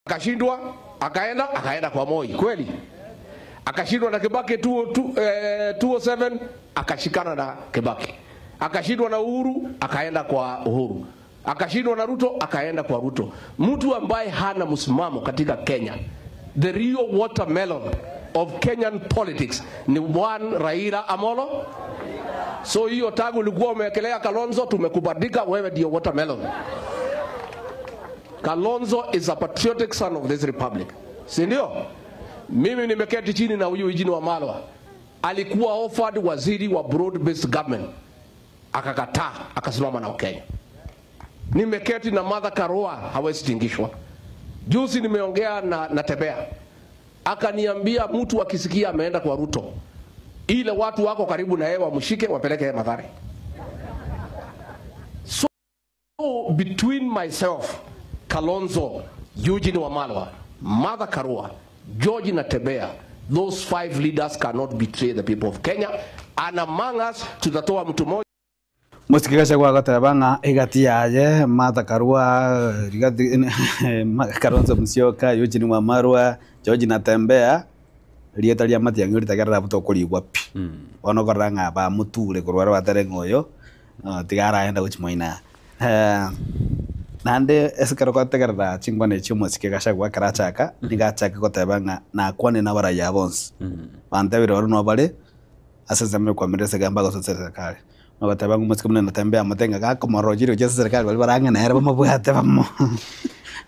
Akashindwa, akaenda akaenda kwa Moi kweli, akashindwa na Kibaki 202, eh, 207 akashikana na Kibaki, akashindwa na Uhuru akaenda kwa Uhuru, akashindwa na Ruto akaenda kwa Ruto. Mtu ambaye hana msimamo katika Kenya, the real watermelon of Kenyan politics ni one Raila Amolo. So hiyo tangu ulikuwa umewekelea Kalonzo, tumekubadika, wewe ndio watermelon. Kalonzo is a patriotic son of this republic, si ndio? Mimi nimeketi chini na huyu Eugene Wamalwa, alikuwa offered waziri wa broad based government, akakataa, akasimama na Wakenya. Nimeketi na Martha Karua, hawezi tingishwa. Juzi nimeongea na, na Tebea akaniambia mtu akisikia ameenda kwa Ruto, ile watu wako karibu na yeye wamshike wapeleke yeye Mathare. So between myself, Kalonzo, Eugene Wamalwa, Martha Karua, George Natembea, those five leaders cannot betray the people of Kenya. And among us, tutatoa mtu mmoja. Mosike Gachagua agoteba ng'a egati yaye Martha Karua, Rigathi Kalonzo Musyoka, Eugene Wamalwa, George Natembeya, rieta ria Matiang'i oritagerera abwo tokorigwa pi. Bono okorora ng'a bamoture korwa aro batare ng'a oyo tiga aragenda gochia moino aa. Naende ase ekero ogotegerera chinkwana echi omosike Gachagua ekero achaka, nigo achake goteba ng'a nakwane na abaraiyo aba bonsi, bantebire oro nobare ase ensemo ya okoamerera ase egeamba gose ase eserekari. Nogoteba ng'a omosike buna Natembeya amote ng'a gakomorora ochire gochia ase eserekari baria barang'e nere bamobwate bamo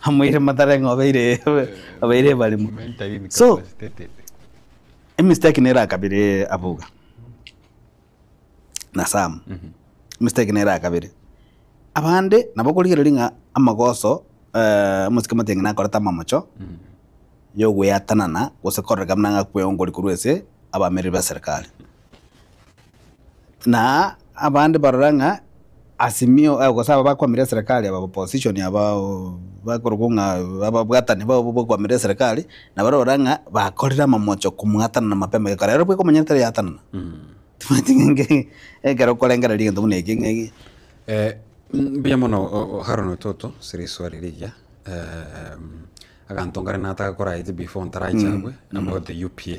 bamoire matare ng'a obeire obeire ebarimo. Mentally So, incapacitated. emistake nere akabere abwo iga, na Sam, emistake nere akabere. Abande nabo okorigereria ng'a amagoso omosike Matiang'i nakorete amamocho yogoeatanana gose kororeka buna ng'a kweongoria korwa ase abamereri ba serikali. Na abande barora ng'a Azimio gose aba bakwamire eserekari aba opposition aba bakorokwa ng'a ababwatani babo bokwamire eserekari, nabo barora ng'a bakorire amamocho komwatanana mapema gekogera ere bwekomanya tari yatanana. Timanyeti ng'a ekero okorengereria egento buna eke ng'a Mbuya mono Haron Ototo ase riswali rigiya, aganto nkare nataka koraeti before ntarachagwe about the UPA.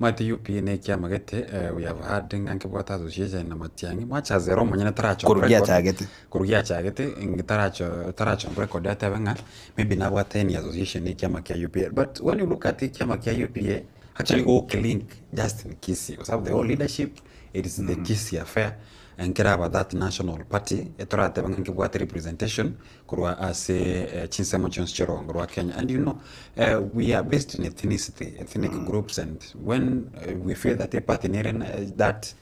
Omanyete UPA na ekiama gete we have had ng'a nkebwate association na Matiang'i much as ere omonyene taracha Korwa on record, giachagete. korwa giachagete taracha taracha on record atebe ng'a maybe nabwate any association na ekiama kia UPA. But when you look at ekiama kia UPA actually gokelink Justin Kisii kwa sababu the whole leadership it is the Kisii affair Nkeraba that national party etoratebe ng'a nkebwate representation korwa ase chinsemo chionsi chi'orogongo rwa Kenya. And you know we are based in ethnicity, ethnic groups and when we feel that eparty nere that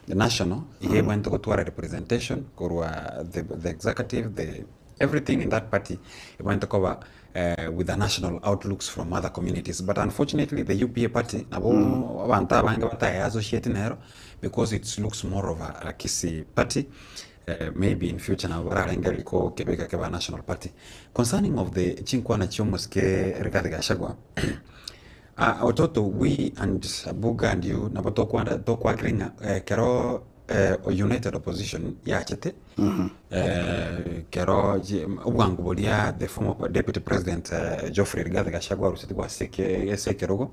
national iga ebwenerete gotwara representation korwa the the executive, the everything in that party ebwenerete koba with a national outlooks from other communities but unfortunately the UPA party nabo abanto abange bataye associate nero because it looks more of a, a Kisii party eh, maybe in future nabo bararengereria ko kebeka keba national party concerning of the chinkwana chiomosike Rigathi Gachagua uh, ototo we and Abuga and you nabo tokwanda tokwagire ng'a eh, kero eh, united opposition yachete Ekero obwango boria the former deputy president Geoffrey Rigathi Gachagua arusetigwe ase eke ase ekerogo,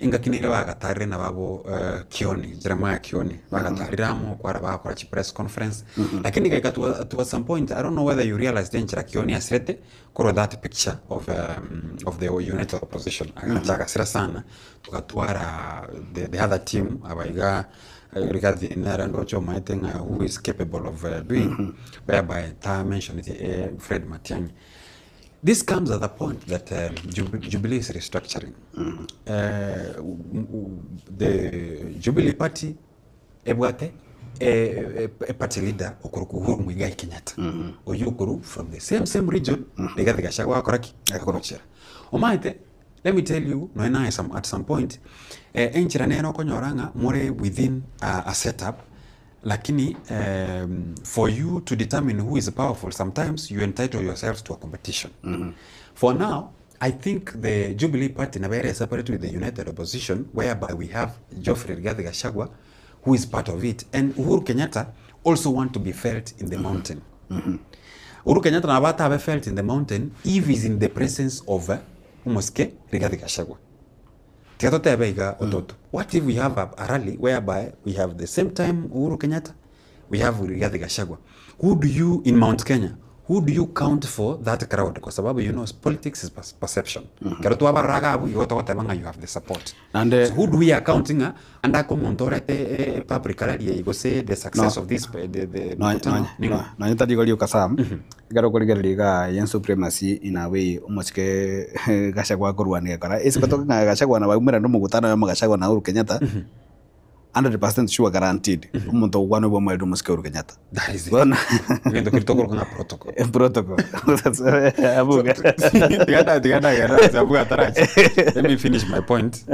engaki nere bagatarire nababo Kioni, Jeremiah Kioni, bagatarire amo kwara bagakora chipress conference, lakini egaika to a to a some point, I don't know whether you realised enchera Kioni asirete korwa that picture of of the united opposition, agacha agasira sana, togatwara the the other team aba iga. Rigathi nere ndoche omaete ng'a who is capable of doing whereby ta mention Fred Matiang'i. This comes at the point that Jubilee is restructuring. The Jubilee Party ebwate a party leader okorokwa Uhuru Muigai Kenyatta oyio okorwa from the same same region Rigathi Gachagua agokora ki? Agochera. Omaete Let me tell you nonya naye some at some point eh, enchera nere okonyora ng'a more within a, a setup lakini um, for you to determine who is powerful sometimes you entitle yourselves to a competition for now I think the Jubilee Party nabo ere separate with the United Opposition whereby we have Geoffrey Rigathi Gachagua who is part of it and Uhuru Kenyatta also want to be felt in the mountain. Uhuru Kenyatta nabo atabe felt in the mountain if he's in the presence of omosike Rigathi Gachagua. Tiga totebe iga ototo, what if we have a, a rally whereby we have the same time Uhuru Kenyatta, we have Rigathi Gachagua. Who do you, in Mount Kenya, who do you count for that crowd? Kwa sababu you know politics is perception. Kero twabarora iga abwo igo togoteba ng'a you have the support. Naende- So who do we account ng'a ande ake omonto orete eh, public rally eye gose the success No. of this eh, the Nonya- mkutano nonya- ning'o? no- nonya tari igo rioka Sam, ekero okorigereria igaa eye supremacy in a way omosike Gachagua akorwania gekora, ase gotoka ng'a Gachagua nabo aumerane omogutano oyomo Gachagua na Uhuru Kenyatta, 100% sure guaranteed, omonto ogokwana obwo omwerire omosike Uhuru Kenyatta. That is it. Bono Egento keria tokoroka ng'a protocol. protocol. Abuga. Tiga tiga ndagenda abuga atarachi. Let me finish my point.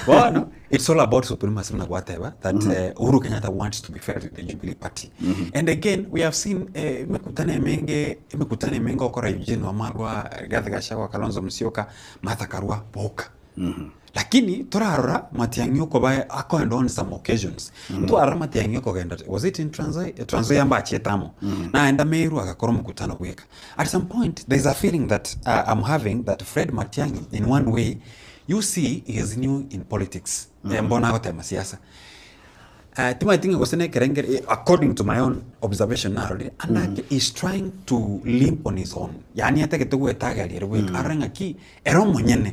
Bono, it's all about supremacy buna gwateba that Uhuru Kenyatta wants to be felt with the Jubilee Party. And again, we have seen emekutano emenge, emekutano emenge okora Eugene Wamalwa, Rigathi Gachagua, Kalonzo Musyoka, Martha Karua boka. Lakini torarora Matiang'i okoba akoenda on some occasions. Ntwarora Matiang'i okogenda was it in Trans Nzoia? Trans Nzoia mbachiete amo. Naenda Meru agakora omokutano bweka. At some point there is a feeling that I'm having that Fred Matiang'i in one way you see he is new in politics. Mbono agotema siasa. Timanyeti ng'a gose nekerengeri according to my own observation narorire ande ake is trying to limp on his own yaani atagete gwetageria ere bweka arore ng'aki ere omonyene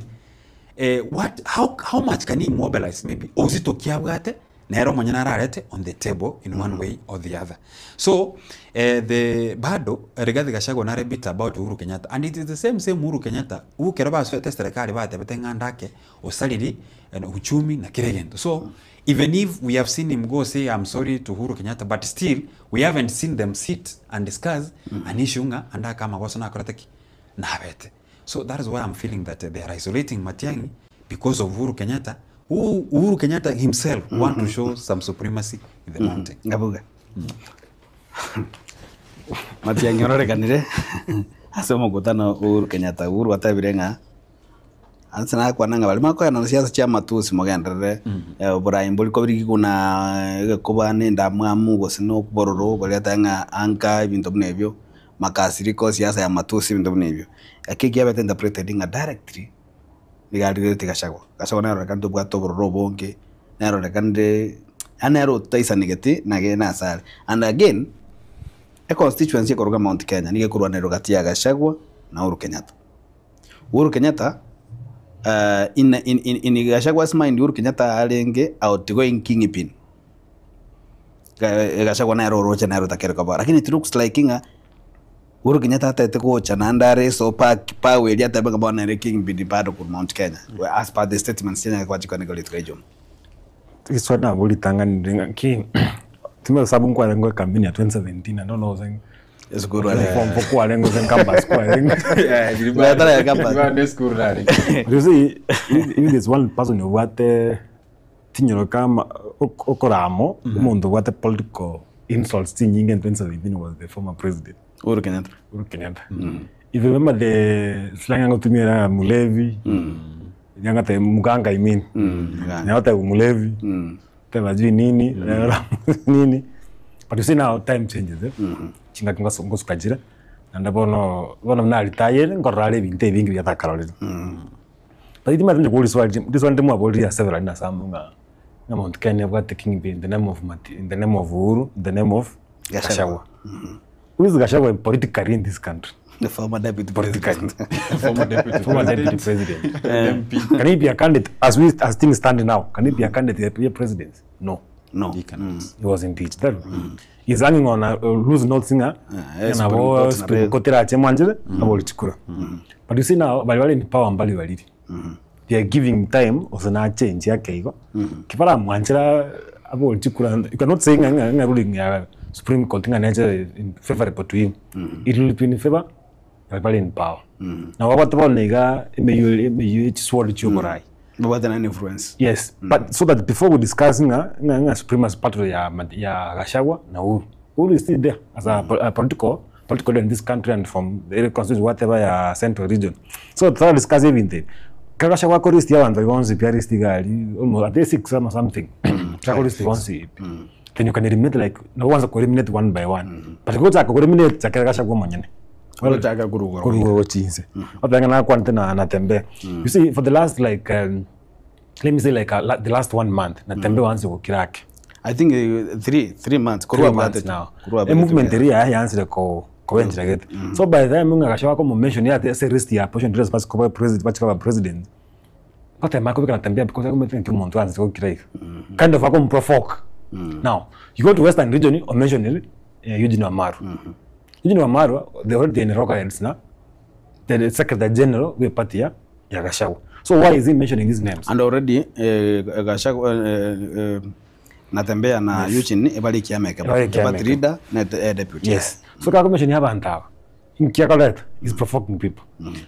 what how, how much can he mobilize maybe ozito ki abwate nere omonyene ararete on the table in one way or the other so the bado Rigathi Gachagua nare bitter about Uhuru Kenyatta and it is the same same Uhuru Kenyatta who ekero basoete eserekari batebete ng'a ande ake osariri uchumi na kera egento so Even if we have seen him go say I'm sorry to Uhuru Kenyatta but still we haven't seen them sit and discuss an issue ng'a ande ake amagoso nakorete ki? Nabete. So that is why I'm feeling that they are isolating Matiang'i because of Uhuru Kenyatta who Uhuru Kenyatta himself want to show some supremacy in the mountain. Ngabuga. Matiang'i ororekanire ase omokutano Uhuru Kenyatta. Uhuru atebire ng'a Ase nakwana ng'a baria bakoenana siasa chi'amatusi mogenderere oborai mbori kobirigi buna egekoba na endamwamu gose na obororo baria bateba ng'a anka ebinto buna ebio, makasiriko, siasa ya matusi ebinto buna ebio. Lakini ekiabete interpreted ng'a directly nigo arigereti Gachagua. Gachagua narorekane tobwate obororo obonge, narorekanire yaani nere otaisanegeti nage nase are. And again, econstituency ekoruga Mount Kenya nigo ekorwanerwa gati ya Gachagua na Uhuru Kenyatta. Uhuru Kenyatta in, in, in, in Gachagua's mind Uhuru Kenyatta arenge outgoing kingpin. Gachagua nere oroche nere otakere koba. Lakini it looks like ng'a Uhuru Kenyatta atete gocha naende are so pa power eria atebe ng'a bono nere kingpin bado korwa Mount Kenya. As per the statements chianyare koba chikwanekwa rituko ria ijumaa. Riswali nabo ritang'anire ng'aki, timanyeti sababu nkwarenge ekampeni ya 2017 I don't know gose Esukuru are. form four kwarenge gose campus kwarenge. Twatara ya campus. You see, if if there's one person obwate chinyoro kama ok- okoramo, omonto obwate political insults chinyinge in 2017 was the former president. Uhuru Kenyatta. Uhuru Kenyatta. If you remember the slang angotumia ya mulevi, yangate muganga I mean. Muganga. Nyawate mulevi. Teba jui nini, nini. But you see now time changes eh. Chingaki ngosu ngosukachire. Naende bono bono buna aritayire nkorora are ebinto ebinge biatakarorire. But timanyete inche kobua riswali riswali ndimwaborire several ase amo ng'a ng'a Mount Kenya ebwate kingpin in the name of Mati in the name of Uhuru, in the name of Gachagua. Gachagua. Who is Gachagua politically in this country? The former deputy Politically. president. Former deputy Former deputy president. president. MP. Can he be a candidate as we as things stand now? Can he be a candidate to be a president? No. No. He cannot. He was impeached. That He's hanging on a loose note singer. eh, Supreme Nabo Court Supreme na Court irache mwanjire abori chikura. But you see now bari bari in power mbali bariri. They are giving time osana change yake igo. Kibara mwanjira abori chikura you cannot say nga nga ruling ya Supreme Court nga nature in favorable to him. It will be in favor ya bari in power. Na wabate bono iga emeyu emeyu chisword chioborai. Babwate nani influence. Yes, but so that before we discuss nga nga nga supremacy battle ya ma- ya Gachagua na Uhuru. Uhuru is still there as a, po- a political political leader in this country and from the area constituency whatever ya central region. So try discuss everything. Kaya Gachagua ko list ya bantu bonse pia list gari almost at least six or something. Chako list bonse. Then you can eliminate like no one's ko eliminate one by one. But go chako eliminate chakera Gachagua mwenyewe. Orochake korwa igoro Korwa gochia inse. Oteba ng'a nakwanete na Natembeya. You see for the last like let me say like the last one month, Natembeya oanse gokira ake. I think 3 3 months korwa 3 months abwate now. Korwa E abwate movement eria yaye yansire ko kobenchera gete. So by the time ng'a Gachagua akomomention ate ase list ya opposition leaders base koba president bache koba president, gotema akobeka Natembeya because akomanyete ng'a omonto oanse gokira iga. Kind of akomoprovoke. Now, you go to Western region omentionire Eugene Wamalwa. Eugene Wamalwa they already in loggerheads na the secretary general bwe party ya ya Gachagua. So why is he mentioning these names? And already Gachagua, Natembeya na Eugene ebari ekiama Ebari ekemo, ekiama party ekemo. leader na deputy. Yes. So kako mention abantu aba. Inki akoleta is provoking people.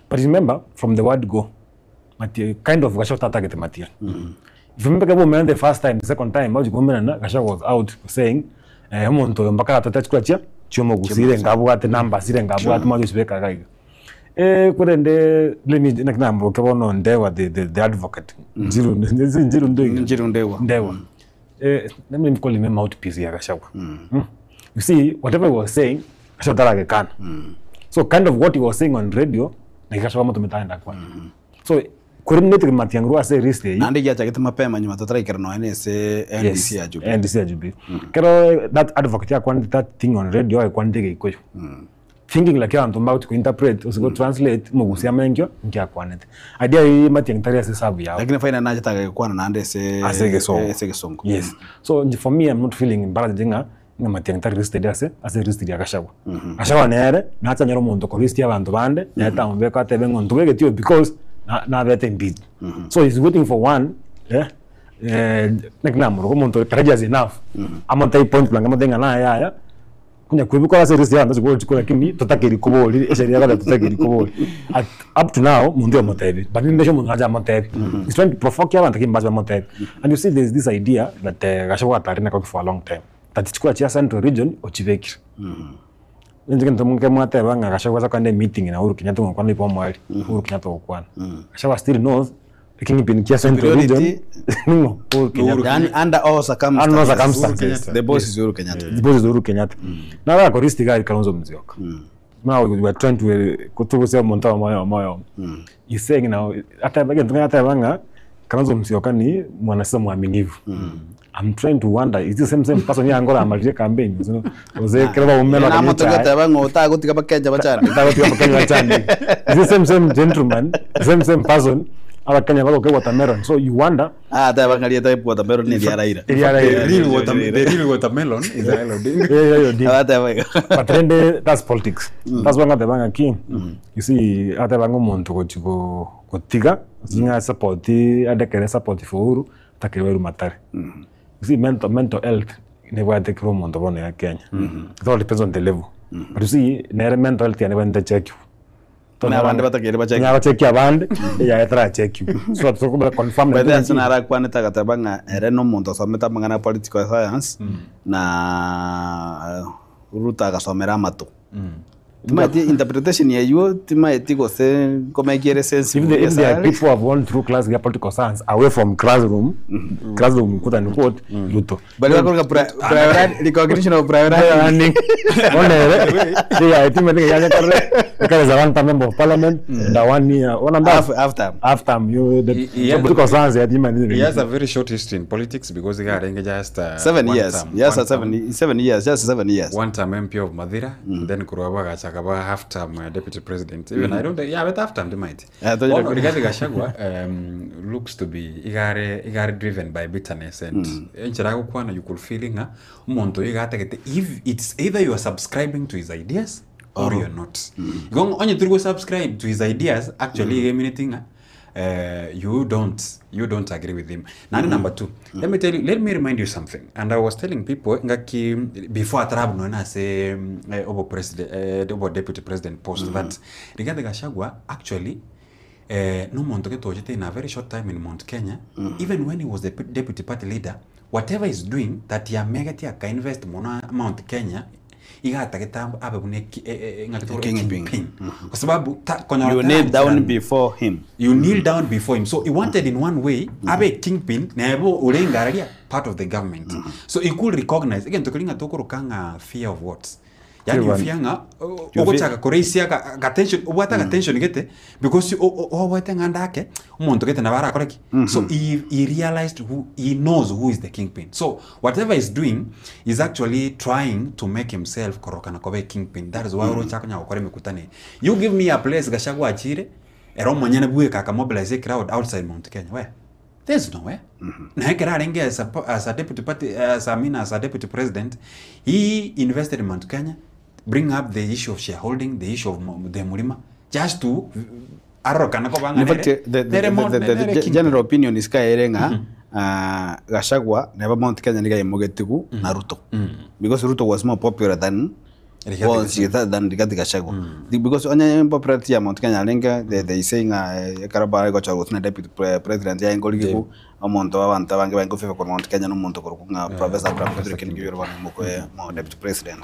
But remember from the word go Matia kind of Gachagua target Matia. If you remember kabo the first time, the second time baji kumenana Gachagua was out saying omonto oyo mpaka atote chikura chia chiomogusire ngabwate namba sire ngabwate majo sibeka gaiga. Korende let me nakinamboke bono Ndewa the advocate. Njiru Njiru Ndewa. Njiru Ndewa. Ndewa. Let me call him a mouthpiece ya Gachagua. You see, whatever he was saying, Gachagua taragekana. So kind of what he was saying on radio, na Gachagua moto kwa. So coordinating Matiang'i ase list eyi. Naende giachagete mapema nyuma totaraikera nonya na ase NDC ya Jubilee. NDC ya Jubilee. Kero that advocate yakwanete that thing on radio ayekwandike Gikuyu. Thinking like abantu mbauti ku interpret usigo translate mugusia mengyo nkiakwanete. Idea iyi Matiang'i tari ase sabu yao. Lakini faina nachetaka gokwana naende ase Ase Egesongo. Ase Egesongo. Yes. So for me I'm not feeling embarrassed ng'a ng'a Matiang'i tari listed ase list ya Gachagua. Gachagua nere nachanyora omonto ko list ya abanto bande nere amobeka atebe ng'a ntobegeti because nabete impeached. So he's waiting for one naki namoroka omonto courageous enough amotebi point blank amotebi ng'a naye yaya konya kwebikora ase list ya abanto ase gochikora lakini totakeri kobori esheria egoteba totakeri kobori. At, up to now omonto omotebi but nindeshe omonto acha amotebi. He's trying to provoke abantu lakini mbache bamotebi. And you see there's this idea that Gachagua atari nako for a long time that chikura chia Central region ochibekire. Inche gento nke mwateba ng'a Gachagua ase kogenda emeeting na Uhuru Kenyatta ngokwana ibo omwari Uhuru Kenyatta gokwana. Gachagua still knows the kingpin kia Central region Superiority. ning'o Uhuru Kenyatta. Yani under all circumstances. Under all circumstances. The boss is Uhuru Kenyatta. The boss is Uhuru Kenyatta. Na bakoristi gari Kalonzo Musyoka. Now we are trying to kutugusia omonto omoyo omoyo. He's saying now ateba gento ateba ng'a Kalonzo Musyoka ni mwanasiasa mwaminifu. I'm trying to wonder is this the same same person yangora amalire campaign you know oze kereba umelo Namotogeteba ng'a otagotiga bakenya bachande. Tagotiga bakenya bachande. Is the same same gentleman, same same person abakenya bagoke watermelon. So you wonder Ah, teba ng'a rieta watermelon ni ria Raila. Ria Raila. The real watermelon is Raila Odinga. Yeah. Abateba igo. But rende that's politics. That's why ngateba ng'a ki. You see ateba ng'a omonto gochi go gotiga ng'a support adekere support for Uhuru atakere weru matare. You see mental health nebwate kiro omonto bono ya Kenya. It all depends on the level. But you see nere mental health yane bwente check you. Na abande batakere bacheki. Nyaba check abande ya etara check you. So so confirm By the way, narakwanete agateba ng'a ere na omonto osomete amang'ana ya political science na Ruto agasomera amato. Timaeti interpretation eywo timaeti gose nkomekiere sense If there are people who have gone through class ya political science away from classroom, classroom quote unquote, Ruto. Bari bakoroka priority recognition of priority. Running. Onere. Yeah, I think I think is a one time member of parliament. The 1 year, one and a half. Half half time. Half time. You the He political science. Yeah, He has a very short history in politics because he got just 7 one years. term, Yes, one 7 term, 7 years, just 7 years. one term MP of Mathira, then kurwa agachaka ba half term deputy president. Even I don't yeah, but half term they might. Yeah, I thought you Bono Rigathi Gachagua looks to be igare driven by bitterness and enchera gokwana you could feel ng'a omonto iga atagete if it's either you are subscribing to his ideas or you're not. Igo onye turi go subscribe to his ideas actually mm. meaning ng'a you don't agree with him. Nani number two, let me tell you, let me remind you something. And I was telling people ngaki before atrab no na say obo president obo deputy president post that Rigathi Gachagua actually no muntu getochete in a very short time in Mount Kenya, even when he was the deputy party leader, whatever he's doing that yamegeti akainvest muno Mount Kenya igatageta abe bune Kingpin. kingpin kwa sababu konyora You kneel down before him. You kneel down before him. So he wanted in one way abe kingpin nebo urengararia part of the government. So he could recognize again tukiringa tukurukanga fear of what Yaani you Ewan. fear ng'a You ogochaka koraisia aka attention obwate agatension gete because o- o- obwate ng'a ndake omonto gete nabo arakore ki? So he he realized who he knows who is the kingpin. So whatever he's doing is actually trying to make himself korokana koba a kingpin. That is why oroche akonya gokora emekutano eye. You give me a place Gachagua achire, ere omonyene bweka akamobilize ecrowd outside Mount Kenya, where? There's nowhere. Na ekero arenge as a, as a deputy party, as I mean as a deputy president, he invested in Mount Kenya, bring up the issue of shareholding, the issue of the Murima, just to arorokana koba ng'a In fact, nere- the, the, nere the, mo- the, the, nere the kingpin. general opinion is kaere ng'a uh, Gachagua neba Mount Kenya niga imugetigu na Ruto because Ruto was more popular than Rigathi bonsi than Rigathi Gachagua Because onye popularity ya Mount Kenya arenge they, they say ng'a ekero bare gochora gose na deputy pre- president yaye nkorigiku omonto abanto abange baye nkofavour korwa Mount Kenya na omonto korwa ng'a Professor Abraham Kithure Kindiki oyio bono mokoe mo deputy president.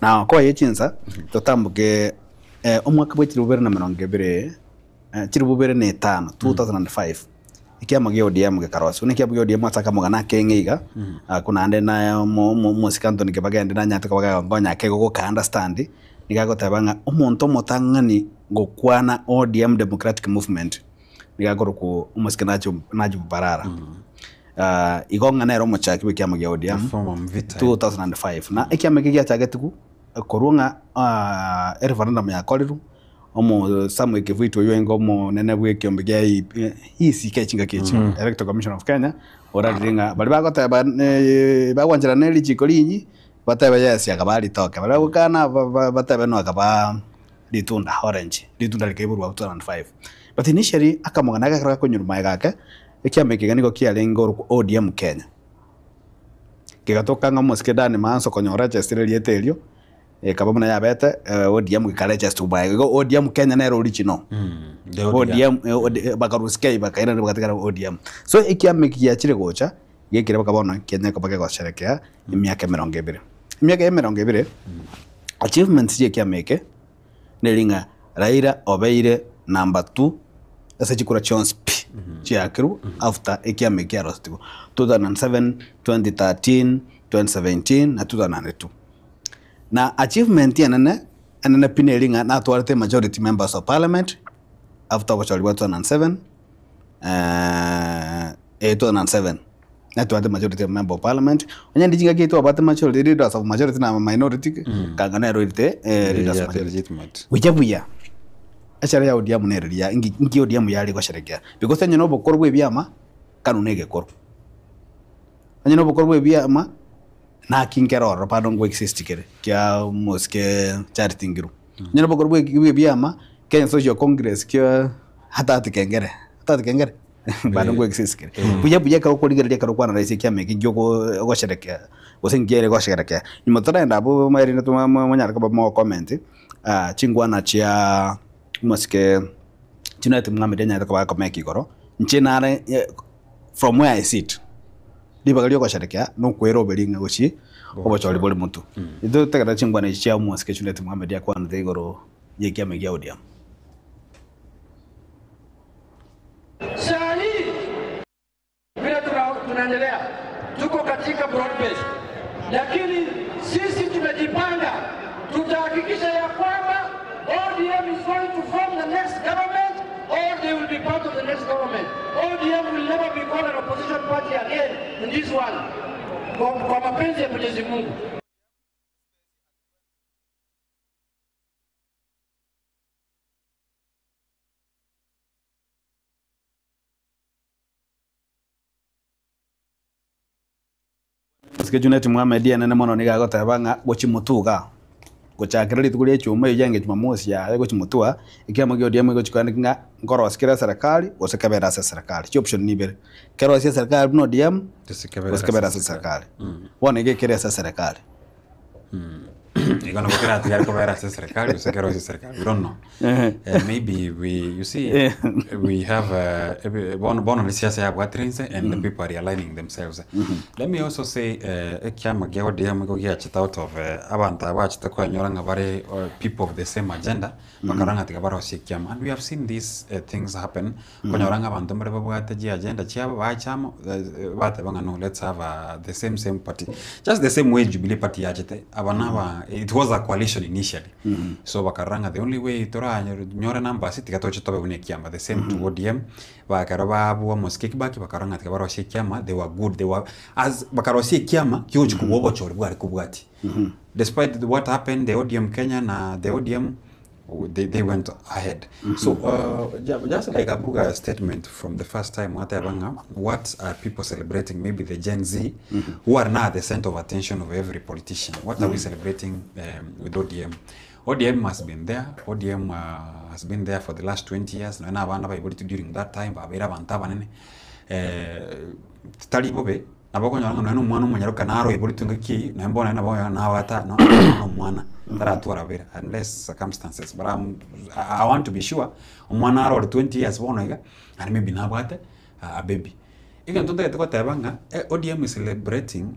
Now koye chinsa totamboke omwaka bwa chilifu bibere na emerongo ebere chilifu bibere na etano 2005 ekiama gia ODM gekarosiwa. Buna ekiama gia ODM ase akamogana akeng'e iga, ako naende naye omo omo omosike Anthony Kibagende nanyarete koba kagonkonya ake igo goka understand, nigo agoteba ng'a omonto omotang'ani gokwana ODM Democratic Movement, nigo akorokwa omosike Najib Najib Balala. Igo ng'a nere omochaki bwa ekiama gia ODM, Former Mvita. 2005. Na ekiama eke giachagetiwu, korwa ng'a ereferendum yakorirwe, Omo Samuel Kivuitu oyio oenge omonene bw'ekiombe gia ECK chingaki echi, Electoral Commission of Kenya, orarire ng'a baria bagoteba bagwancherana ne richiko rinyi, batebe yes akaba ritoke, baria bagokana batebe no akaba ritunda orange, ritunda rikaiborwa 2005. But initially akamogana ekero gakonyurwa magega ake, ekiama eke iga nigo kiarenge orokwa ODM Kenya. Kegatoka ng'a omosike Dan Manso konyora echesire erieta erio, Ekaba buna yabete ODM gekarecha ase Dubai. Igo ODM Kenya nere original. The ODM. ODM eh, OD bakarusia K bakairana bagatigara ODM. So ekiama eki giachire gocha gekire baka bono Kenya ekoba kegosherekea emiaka emerongo ebere. Emiaka ya emerongo ebere achievements chia ekiama eke neri ng'a Raila obeire number two ase chikura chionsi pi chiakerwa after ekiama eki kiarosetigwe 2007, 2013, 2017 na 2002. Na achievement enene enene pi neri ng'a natwarete majority members of parliament after obochori bwa 2007 eh 2007 natwarete majority member of parliament onye ndi chingaki twabwate majority leaders of majority na minority kanga nero erite leaders of majority legitimate. buya buya echara ya ODM nere riya inki inki ODM yare gosherekea because onye na obokoro bwa ebiama kanu na egekoro onye na obokoro bwa ebiama Naki nkere ororo bado ngo exist kere kia omosike Charity Ngiru. Onye nobokoro bwe bwe ebiama Kenya Social Congress kia Hatati Kengere, Hatati Kengere bado ngo exist kere. Buya buya ekero okorigereria ekero okwana ase ekiama eke nki ogo ogosherekea gose nki ere gosherekea. Nyuma toraenda abwo erinde monyare koba mogo comment chingwana chia omosike Junet Mohamed anyarete koba akomeka igoro, inche nare from where I sit. Ribaga ri'ogosherekea nokweroberia ng'a gochia obochori bore motwe. Intwe totegerere chingwana echi chia omosike Junet Mohamed akwanete igoro y'ekiama gia ODM. Saa hii vile tunaendelea tuko katika broad base, lakini sisi tumejipanga, tutahakikisha ya kwamba ODM is going to form the next government or they will be part of the next government. ODM will never be called an opposition party again in this one. Kwa, kwa mapenzi ya Mwenyezi Mungu. Omosike Junet Mohamed enene mono nigo agoteba ng'a gochia motwe igaa, gochakera rituko ria echuma eyio yange jumamosi yaye gochia motwe aa, ekiama gia ODM egochia koenda ng'a nkorosia kere eserekari gose kebere ase eserekari, chioption nibere, kerosie eserekari buna ODM Gose kebere gose kebere ase ase eserekari. Bono iga ekere ase eserekari. Igo nabo keratigare kobera ase eserekari gose kerosie eserekari, we don't know. Eh, maybe we, you see, we have uh, ebi- bono bono ni siasa yabwatire inse and the people are realigning themselves. Let me also say eh, ekiama gia ODM igo giachete out of eh, abanto aba bachete koenyora ng'a bare uh, people of the same agenda bakarora ng'a tiga barosie ekiama and we have seen these uh, things happen Okonyora ng'a abanto mbare babwate chiagenda chiabo bacha amo, bateba ng'a no let's have a the same same party. Just the same way Jubilee party yachete, aba na aba ng'a it was a coalition initially. So bakarora ng'a the only way toranyore numbers tiga toche tobe buna ekiama the same to ODM, ba ekero babua omosike Kibaki bakarora ng'a tiga barosie ekiama they were good they were as bakarosia ekiama kiogochi kobua obochori bware kobwatia. Despite what happened the ODM Kenya na the ODM they, they went ahead. So uh, just like Abuga statement from the first time, wateba ng'a, what are people celebrating? Maybe the Gen Z, who are now at the center of attention of every politician. What are we celebrating with ODM? ODM has been there. ODM has been there for the last 20 years. Nonya na abana baiboretwe during that time, babeire abanto abanene. Eh, tari bobe, Nabo okonyora ng'a nonya na omwana omonyaroka naro oiboretwe ngaki eyio, naye bono nabo okonyora nabata no na omwana taratwara bera unless circumstances but I'm, I want to be sure omwana arore 20 years bono iga naende maybe nabwate a baby. Egento ntagete goteba ng'a ODM is celebrating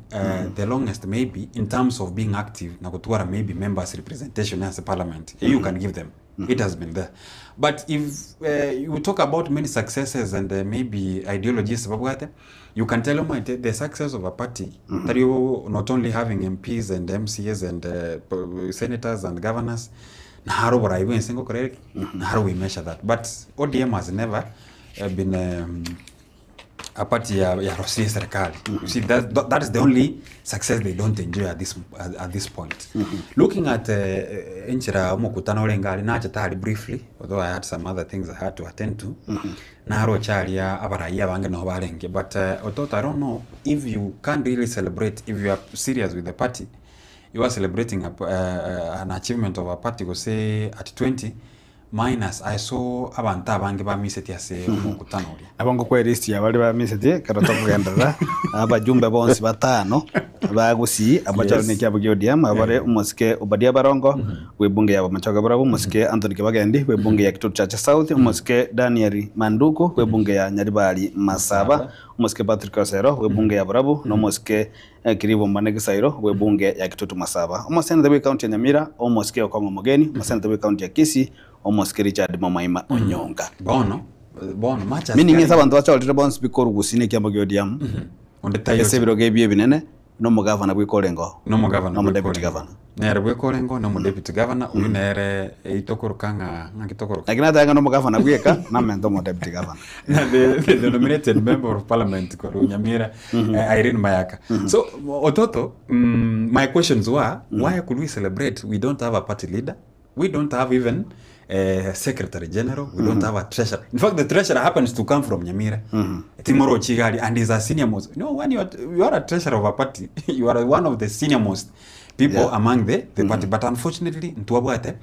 the longest maybe in terms of being active na gotwara maybe members representation ase parliament, eyio you can give them. It has been there. But if you talk about many successes and maybe ideologies babwate, you can tell omanyete the success of a party tari not only having MPs and MCAs and senators and governors, naro oborai bwensi ngokora ere ki? Naro we measure that. But ODM has never been a party ya yarosirie serikali. You see, that, that, that is the only success they don't enjoy at this, at, at this point. Looking at enchera omokutano orenge aria nachete aria briefly, although I had some other things I had to attend to, naroche aria abarai abange nabo barenge. But Ototo, I don't know if you can't really celebrate, if you are serious with the party, you are celebrating a, an achievement of a party gose at 20, Minus I saw abanto abange bamiseti ase omokutano oria. Nabo ngokwa elist ya baria bamiseti ekero tokogenderera, abajumbe bonsi batano ba Gusii abachore Yes. ne ekiabo kia ODM abare omosike Obadia Barongo bw'ebunge ya Bomachoge Barabwo, omosike Anthony Kibagendi bw'ebunge ya Kitutu Chache South, omosike Daniel Manduku bw'ebunge ya Nyaribari Masaba, omosike Patrick Osero bw'ebunge ya Borabu, na omosike Kiribo Mbane Gisairo bw'ebunge ya Kitutu Masaba. Omoseneta bw'ecounty ya Nyamira, omosike Okong'o Omogeni, omoseneta bw'ecounty ya Kisii, omosike Richard Momoima Onyonga. Bono, bono much as Meaning ase Karen- abanto bachorire bonsi pi korwa gusii na ekiambo kia ODM, Onde taiyo ase ebirogo ebio ebinene, na omogavana bweka orenge oo, nomogavana na omodeputy bweka governor. Nere bweka orenge na omodeputy governor, oyio nere eitokoroka ng'a ng'aki tokoroka? Lakini nateba ng'a na omogavana bweka, namente omodeputy governor. Na the, the, the nominated member of parliament korwa Nyamira, Irene Mayaka. So Ototo, my questions were, why could we celebrate? We don't have a party leader. We don't have even a secretary general. We don't have a treasurer. In fact, the treasurer happens to come from Nyamira. Timoro Chigari, and is a senior most. No, when you are, you are a treasurer of a party, you are one of the senior most people among the party. But unfortunately, ntwabwate,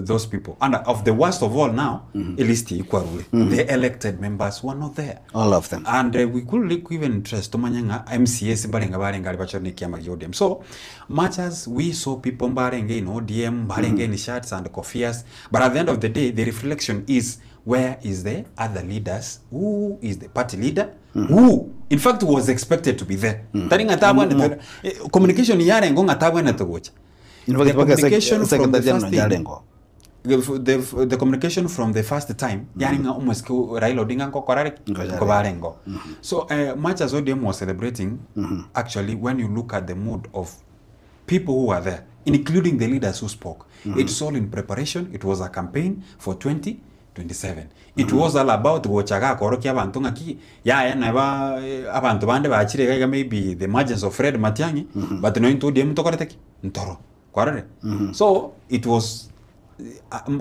those people. And of the worst of all now, elist ikwarule. The elected members were not there. All of them. And we could look even interest tomanya ng'a MCAs mbarenge barenge ari bachore ne kiama gia ODM. So much as we saw people mbarenge in ODM, mbarenge in shirts and kofias, but at the end of the day, the reflection is where is the other leaders? Who is the party leader? Who in fact was expected to be there? Tari ng'a tabwanete, communication yarengo ng'a tabwanete gocha. In fact, The mpaka communication from the secretary general first thing, yarengo. the communication from the first time yani ng'a omosike Raila Odinga nkokora re Ngoja nkobarengo. So much as ODM was celebrating, actually when you look at the mood of people who were there, including the leaders who spoke, it's all in preparation. It was a campaign for 2027. It was all about gochaga korokia abanto ng'aki yaya neba abanto bande bachire iga iga maybe the emergence of Fred Matiang'i, but no into ODM tokorete ki ntoro kwarore. So it was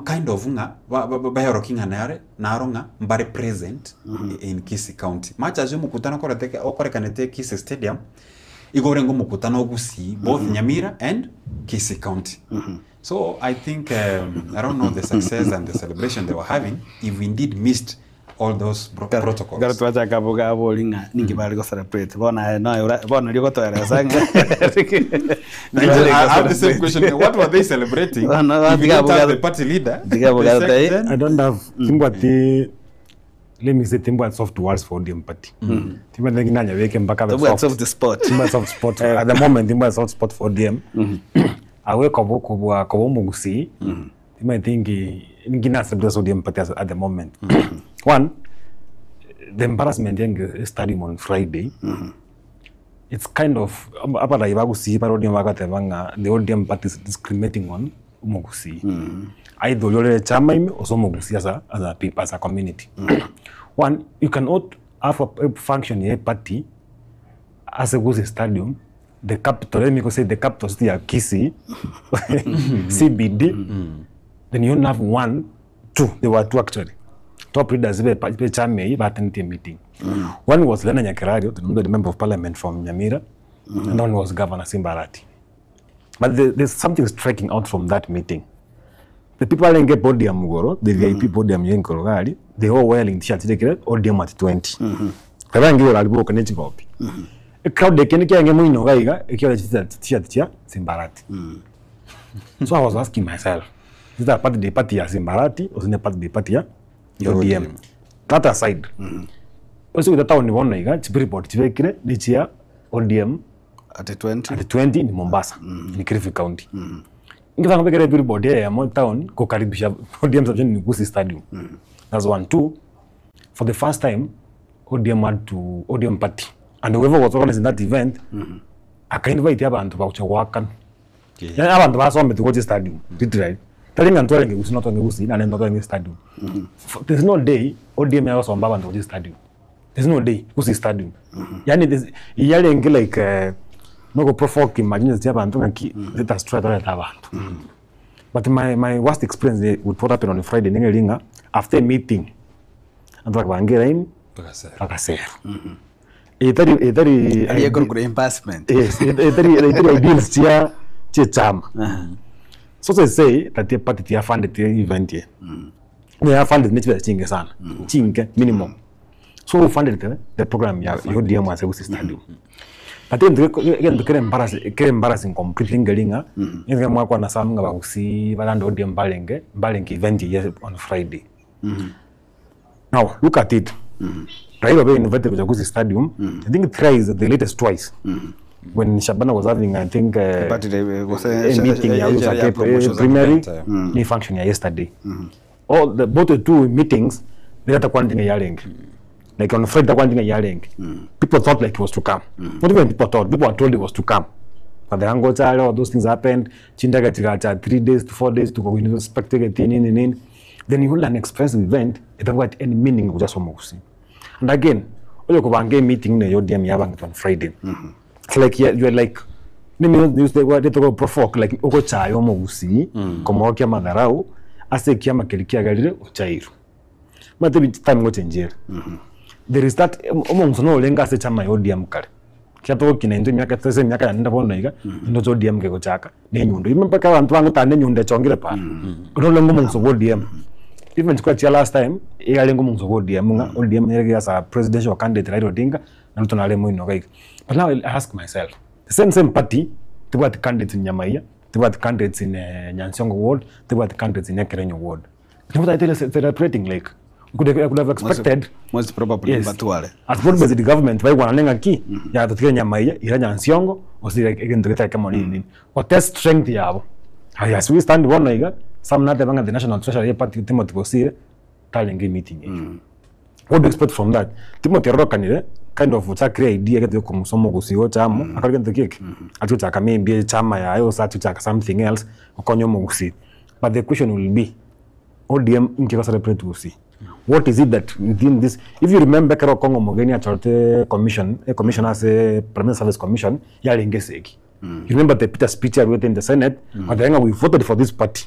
kind of ng'a bayoroki ng'a nare naro ng'a mbare present in Kisii County. Much as omokutano okorete okorekanete Kisii Stadium, igo orenge omokutano ogusii both Nyamira and Kisii County. So I think I don't know the success and the celebration they were having if we indeed missed all those protocols. Ekero twachaka boka abori ng'a ninki bare go celebrate bono aye noyo ora bono riria ogotoeresa ng'a I have the same question. What were they celebrating? Bono If you tiga don't have boka- the party leader, tiga the boka tai- secretary. I don't have timbwati let me say timbwati soft words for ODM party. Timbwati nanyabeke mpaka abe Tobwati soft. soft spot. Timbwati soft spot. At the moment timbwati soft spot for ODM. Awe kobo kobwa kobo mugusii. Timbwati thinki ngina celebrate ODM party at the moment. One, the embarrassment yange stadium on Friday. It's kind of abarai ba Gusii bare ODM bagateba ng'a the ODM party is discriminating on omogusii. Either oria ore echama ime gose omogusii as a as a people as a community. One, you cannot have a function ya eparty ase Gusii stadium, the capital let me go say the capital city ya Kisii, CBD, then you only have one, two, there were two actually, top leaders be be echama eyio bateneneti emeeting. One was Lena Nyakerario, the member of parliament from Nyamira, and one was Governor Simba Arati. But there, there's something striking out from that meeting. The people arenge podium igoro, the VIP podium ye igoro gari, they all wearing t-shirts chire ODM at 20. Kabangi igoro ari boka ne chigobi. Crowd ekende kiange moino iga iga, ekiore t-shirt chia Simba Arati. So I was asking myself, is that party the party ya Simba Arati or is it party the party ya ODM? That aside, ase goeta town bono iga, chibillboard chibekire ne chia ODM At 20. at 20 ni Mombasa, ni Kilifi County. Ingetaka kubekera billboard eyemo town kukaribisha ODM submission ni Gusii Stadium. That's one. Two, for the first time, ODM had to, ODM party, and whoever was organizing that event, akainvite abantu bagocha goakana. Yaani abantu basomete gocha stadium, literally. Tari ng'a ntwarenge Gusii notwange Gusii, naende ntotwange stadium. There's no day ODM yagosomba abanto gocha stadium. There's no day Gusii stadium. Yaani there's yarenge like eh, nogo provoke imagine chia abanto ng'aki let us try torete abanto. But my, my worst experience eh, with what happened on Friday ning'eri ng'a after a meeting abanto bakabanga elaini Bagasera. bagasera. Etari etari Aria ekorokwa reimbursement. Yes, etari etari ideals chia chiechama. So to say that the party tiyafunded event ye. Mm. Yafunded ne chibesa chinge sana. Chinge minimum. So who funded the, the program ya ODM ase Gusii Stadium. But then egento kere embarrassing kere embarrassing completely ngeri ng'a nigo mwakwana some ng'a bagusii barande ODM barenge barenge event eye on Friday. Now look at it. Raila obe invited gocha Gusii Stadium. I think thrice, the latest twice. When Shabana was having, I think, Party day, gose a meeting ya ya Usake promotions primary, event, ni function ya yesterday. All the both the two meetings, they had yarenge. Like on Friday, takwantinga yarenge. People thought like it was to come. Not even people thought, people were told it was to come. But the angle child, all those things happened. Chindaga chigacha, 3 days to 4 days to go in spectator nini nini. Then you hold an expensive event, it doesn't got any meaning just for Mogusi. And again, oyo kubange meeting ne ODM yabangit on Friday. It's like you're, you're like nimi provoke like ogochaya omogusi komokia madharau ase ekiama keri kiagarire ochairu mate time gochenjera there is that omonguso norenge ase echama ya ODM kare kiatogokina intwe emiaka ase emiaka yane bono iga ndoche ODM kegochaka na enyundo ime mpaka abanto bangotanda enyundo echongire para ororenge omonguso bwa ODM even chikura chia last time igarenge omonguso bwa ODM ng'a ODM nere as a presidential candidate Raila Odinga na Ruto nare moino iga iga but now I ask myself the same same party tibwati candidates in Nyamaiya tibwati candidates in Nyansiongo ward tibwati candidates in Ekerenyo ward what are they celebrating like could have, I could have expected Most probably Yes. batware. As broad based government baigwanane ng'aki yatotire Nyamaiya ira Nyansiongo osire egento getari kemo nini nini what strength yabo haya as we stand bono iga some nateba ng'a the national treasurer ye party Timothy Bosire tarenge meeting eyo what do you expect from that Timothy arorokanire kind of chakire idea gete yokomusoma ogusigo chamo akore gento keke ati gochaka maybe echama yaye gose ati gochaka something else okonye omogusii but the question will be ODM inki celebrate Gusii what is it that within this if you remember kero Kongo Mogeni achorete commission a commission as a Prime Service Commission yarenge seki you remember the Peter speech arwete in the Senate mm. we voted for this party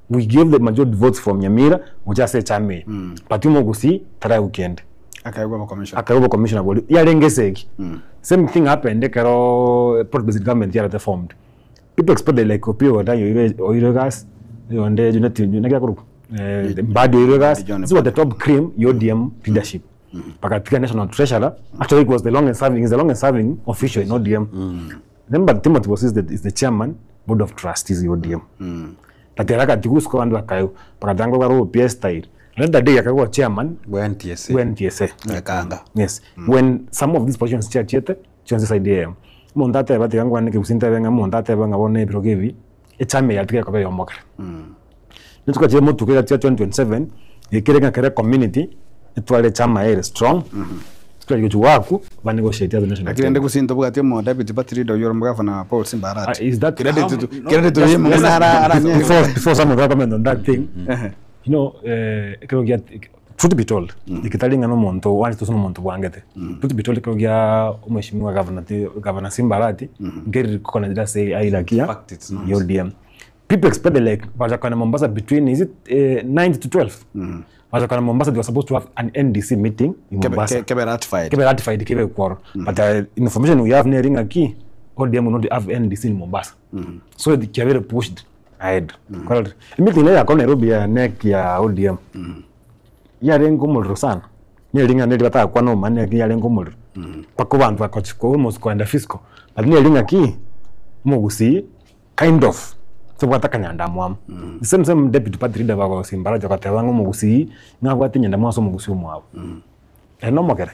we gave the majority votes from Nyamira which ase chame but Gusii tara weekend Akaigwa commission. akarubo commissioner boli yarenge seki same thing happened ekero port based government yarate formed people expected like Opiyo Wandayi oire oire gas onde Junet nagira kuru Mbadi oire gas John this was the top cream ODM leadership bakatika national treasurer actually it was the longest serving is the longest serving official in ODM remember Timothy was is the, is the chairman board of trustees ODM tatera katigusko bandu bakayo bakatanga baro PS style another day akakuwa chairman Bwa NTSA. wa NTSA Ekanga. yes when some of these positions chiachiete chionse side eye omonto ateba tiga nkwane gose ntebe ng'a omonto ateba ng'a bono ebirogo ebi echama eye atiga ekoba eyomokera nituka chire motuko ega chia 2027 gekere ng'a kere community etware echama ere strong. Chikura chigochia goakwa, ba negotiate ase national Lakini rende table. gose ntobwati omo deputy party leader oyio ore omogavana Paul Simba Arati. Is that Credit How to no, credit to just- him just- buna ara aranye. Before someone can comment on that thing, Ehe. you know, ekero gia truth be told, eketari ng'a na omonto oanchete gose na omonto bwangete. Truth be told ekero gia omweshimiwa governor ti governor Simba Arati, nkeriri kokonachera ase hierarchy ya Fact, it's not. ya ODM. People expected like bachakana Mombasa between is it 9 to 12? Bachakana Mombasa they were supposed to have an NDC meeting in Kebe Mombasa. kebe ratified. Kebe ratified kebe kworo. But information we have neri ng'aki ODM will not have NDC in Mombasa. So it kiabere pushed ahead. Mm. Meeting ya kwa Nairobi ya NEC ya ODM. Yarenga omorero sana. Neri ng'a neri batakwana omane yarenga omorero. Mpaka abanto bakochi almost koenda fiscal. But neri ng'aki omogusii kind of tobwate akanyandamwamu. The same same deputy party leader bagosimba agateba ng'a omogusii ng'abwate enyandamwamu ase omogusii omwabo. Ere nomogere.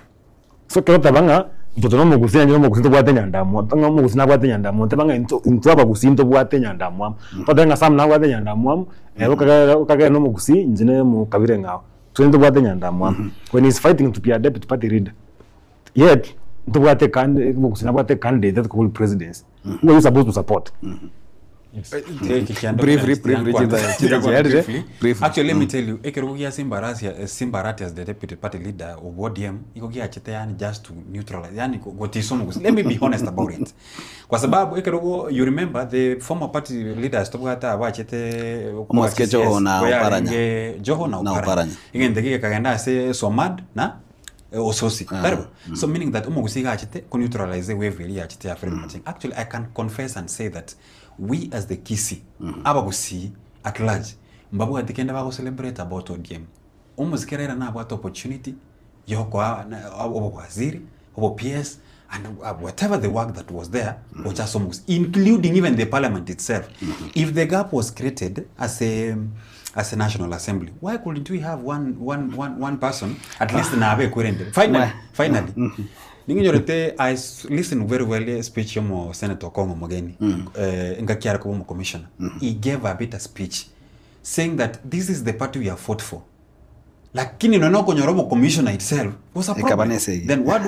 So ekero oteba ng'a intwe tore omogusii naende omogusii ntobwate enyandamwamu, ng'a omogusii nabwate enyandamwamu, teba ng'a intwe intwe abagusii ntobwate enyandamwamu. Totebe ng'a Sam nabwate enyandamwamu, ere okagera okagera na omogusii inche na omokabira eng'ao. Twensi ntobwate enyandamwamu. When he is fighting to be a deputy party leader, yet ntobwate ecandi omogusii nabwate ecandidate atoka presidency, who are you supposed to support? Briefly, briefly, chinta chiarire. Briefly. Actually, let me tell you, ekerogo gia Simba Arati, Simba Arati as the deputy party leader of ODM, iko giachete yani just to neutralize, yani gotisa omogusi. Let me be honest about it. Kwa sababu ekerogo, you remember the former party leaders tobwate abachete Omosike Joho na Oparanya. Joho na Na Oparanya. Oparanya. Egento gekagenda ase Somad na Ososi. Karibu. So meaning that omogusi gachete ko neutralize wave eri yachete ya Fred Matiang'i. Actually, I can confess and say that we as the Kisii, abagusii at large, mbabwate kende bago celebrate about ODM. Omosike Raila nabwate opportunity yokoa obowaziri, obo PS, and whatever the work that was there, gocha ase omogusi, including even the parliament itself. If the gap was created as a as a national assembly, why couldn't we have one person at least nabe kwerende? Finally, finally. Ninginyorete, I listen very well speech yomo Senator Kongo Mogeni, ngakiara kuba mo commissioner. He gave a bitter speech saying that this is the party we have fought for. Lakini nono konyorobo commissioner itself was a problem. Ekabanese. Then what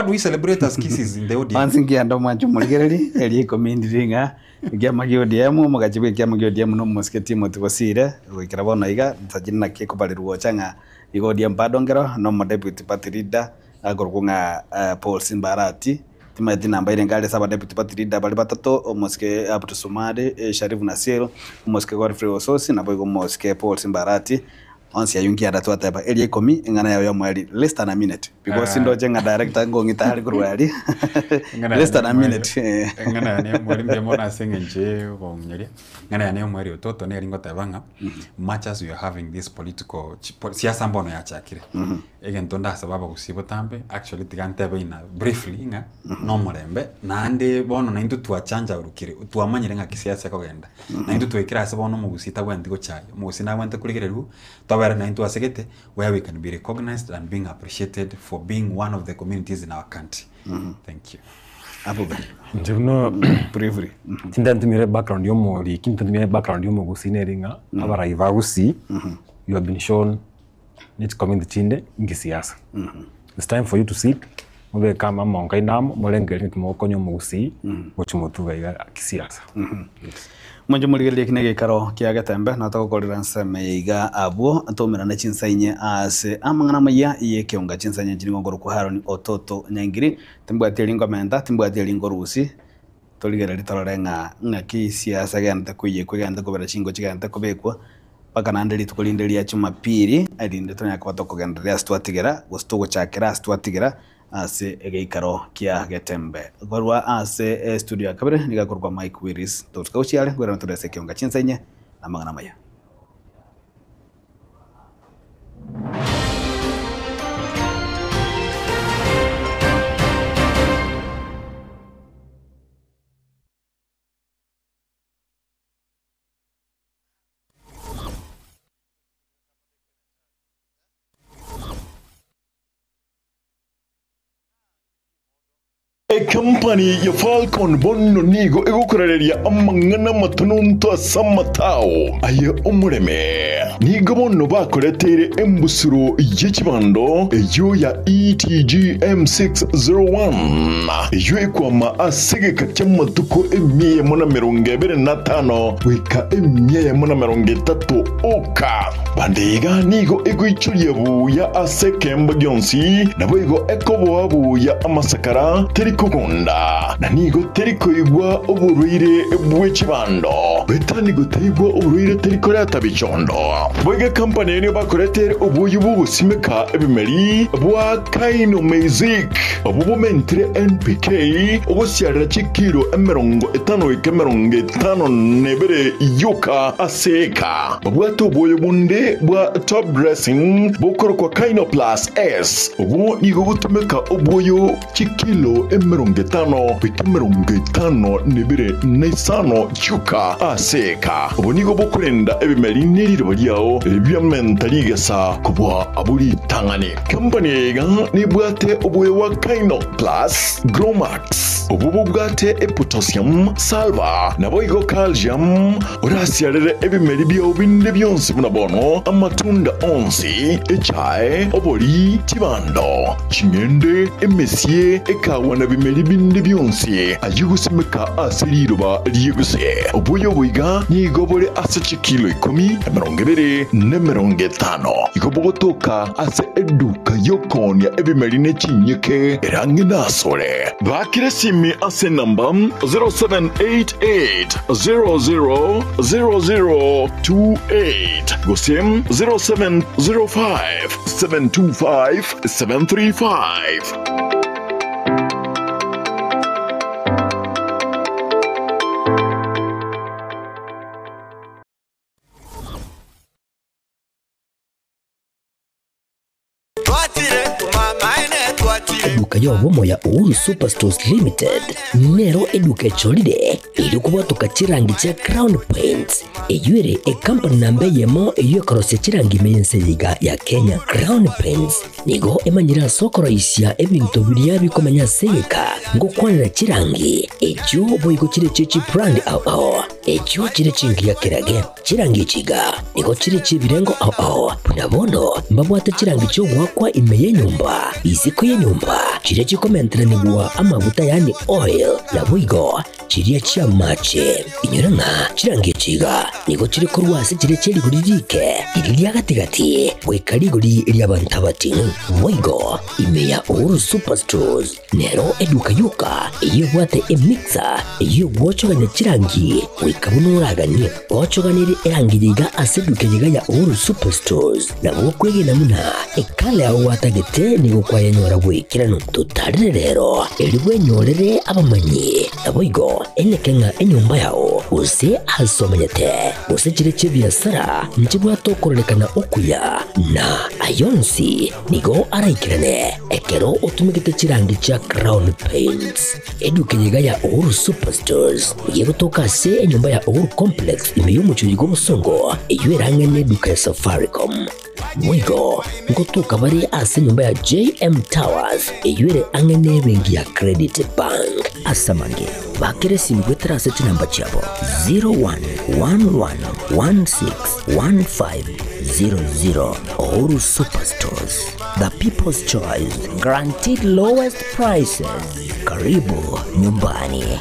do we celebrate as kisses in the audience? Mansi ngianda mwancho murigereri eri ikomi ng'a ekiama gia ODM omogachi bwa ekiama gia ODM na omosike Timothy Bosire goikera bono iga nsachiri naki ekobarirwa gocha ng'a igo ODM bado nkero na omo deputy party leader akorokwa ng'a Paul Simba Arati timanyeti namba ere nkare ase aba deputy party leader bare batato omosike Abdu Somari Sharifu Nassir omosike Godfrey Osotsi nabo igo omosike Paul Simba Arati onsi aywo nkianda twateba eria ikomi eng'ana yago ya omweri less than a minute because ndoche ng'a director ngong'ita are korwa aria less than a minute. Eng'ana yane ya omweri mbuya mono ase eng'encho ya okong'inyoria. Eng'ana yane ya omweri ototo neri ngoteba ng'a much as we are having this political siasa mbono yachakire. Egento ndasaba abagusii botambe actually tiga ntebe ina briefly ng'a na omorembe naende bono naintwe twachanjaurukire twamanyire ng'aki siasa ekogenda. Naintwe twaikire ase bono omogusii tabwenereti gochaya. Omogusii nabwenerete korigereriwa twabera naintwe asegete where we can be recognized and being appreciated for being one of the communities in our country. Thank you. Abube. Inche buna Briefly. Tindantumire background ya omoriki, ntantumire background ya omogusii nere ng'a abarai ba gusii you have been shown ne chicommunity chinde ngisiasa. It's time for you to sit, mobeke amo amaongo aino amo, morengererie ng'aki mogokonya omogusii gochia motuga iga kisiasa. Yes. Monche morigererie eki negeikaro kia getembe na togokorera ensemo eye iga abwo toumerane chinsa inye ase amang'ana amaya y'ekeonga chinsa inye nchiri ngorokwa Haron Ototo Nyaingiri timbwati eri nkomenta timbwati eri nkorusia torigererie torore ng'a ng'aki siasa egente koiyekwa egente kobera chingo chigente kobekwa mpaka naende rituko rinde ria Jumapili erinde tonyare koba tokogendereria ase twatigera gose togochakera ase twatigera ase egeikaro kia getembe. Korwa ase estudio ya kabere nigo akorokwa Mike Willis totuka gochia are nkoirana tore ase ekeonga chinsa inye na amang'ana amaya. Ekampani ya Falcon bono nigo egokorareria amang'ana amatononto ase amatao aye omoreme. Nigo bono bakoreteire embusuro ye chibando eyio ya ETG M601, eyio ekwama ase egeka ki'amatuko emia eyemo na emerongo ebere na atano goika emia eyemo na emerongo etato oka. Bande iga nigo egoichoria buya ase ekeemba gionsi, naboigo ekoboa buya amasakara, teri kogunda, na nigo teri koigwa oborwaire bwe chibando. Goetania nigo taigwa oborwaire teri koreta bichondo. Boigo ekampani eye nigo bakoretere oboyio bw'ogosimeka ebimeri bwa Kainomeizic, obwo bomentire NPK ogosiarera chikiro 50 goika 52 yoka ase eka. Babwate obwoyo bonde bwa top dressing bokorokwa Kynoplus S. Obwo nigo bogotumeka obwoyo chikilo 50 goika 52 chioka ase eka. Obo nigo bokorenda ebimeri ne riroba riao biamenta rigesa kobua abwo ritang'ani. Company eye iga nebwate obwoyo bwa Kynoplus Gromax. Obwo bobwate epotassium, sulphur, naboigo calcium. Orasiarere ebimeri biao binde bionsi buna bono, amatunda onsi, echae, obori, chibando, ching'ende, emesie, ekawa na bimeri binde bionsi ayio gosimeka ase riroba ri'eguse. Obuya obo iga nigo bore ase chikilo ikomi, 20, na 50. Igo bogotoka ase eduka y'okoonia ebimeri ne chinyeke ere ang'e nasore. Bakire esimi ase enamba 0788 000028 gose 0705 725 735. Eduka y'obomo ya Uhuru Superstores Limited nero eduka echorire erio kobwatoka chirangi chia Crown Paints eyio ere ekampani namba eyemo eyio ekorosia chirangi ime y'ense eye iga ya Kenya. Crown Paints nigo emanyire ase okoroisia ebinto biria bikomenya ase egeka ngokwanera chirangi echio boigo chire chie chibrand ao ao echio chire chingiya kerage. Chirangi echi iga nigo chire chi'ebirengo ao ao, buna bono mbabwate chirangi chi'ogoakwa ime y'enyomba, isiko y'enyomba, chiria chikomenteranigwa amaguta yaani oil, naboigo chiria chi'amache. Inyora ng'a chirangi echi iga nigo chire korwa ase chiria chie rigori riike, riria ria gati-gati, goika rigori ri'abanto abating'u. Boigo ime ya Uhuru Superstores Nero eduka yoka eyio ebwate emixer eyio egwochogania chirangi goika buna oraganie. Gochoganerie erangi eye iga ase eduka eye iga ya Uhuru Superstores nabo okwegena buna ekala yao gwatagete nigo kwayenyora bw'ekeranu. Totarere rero erio bwenyorere abamanyi naboigo eneke ng'a enyomba yao gose ase omenyete gose chire chi'ebiasara nchibwate okororekana okuya na ayonsi nigo araikerane Ekero otumegete chirangi chia Crown Paints, eduka eye iga ya Uhuru Superstores nigo egotoka ase enyomba ya Uhuru Complex ime y'omochie oyo bw'obosongo, eyio ere ang'e n'eduka ya Safaricom. Boigo ngotoka bare ase enyomba ya JM Towers eyio ere ang'e n'ebenki ya Credit Bank. Ase amange, bakera esimi goetera ase chinamba chiabo 0111161500. Uhuru Superstores. The People's Choice, guaranteed lowest prices. Karibu nyumbani.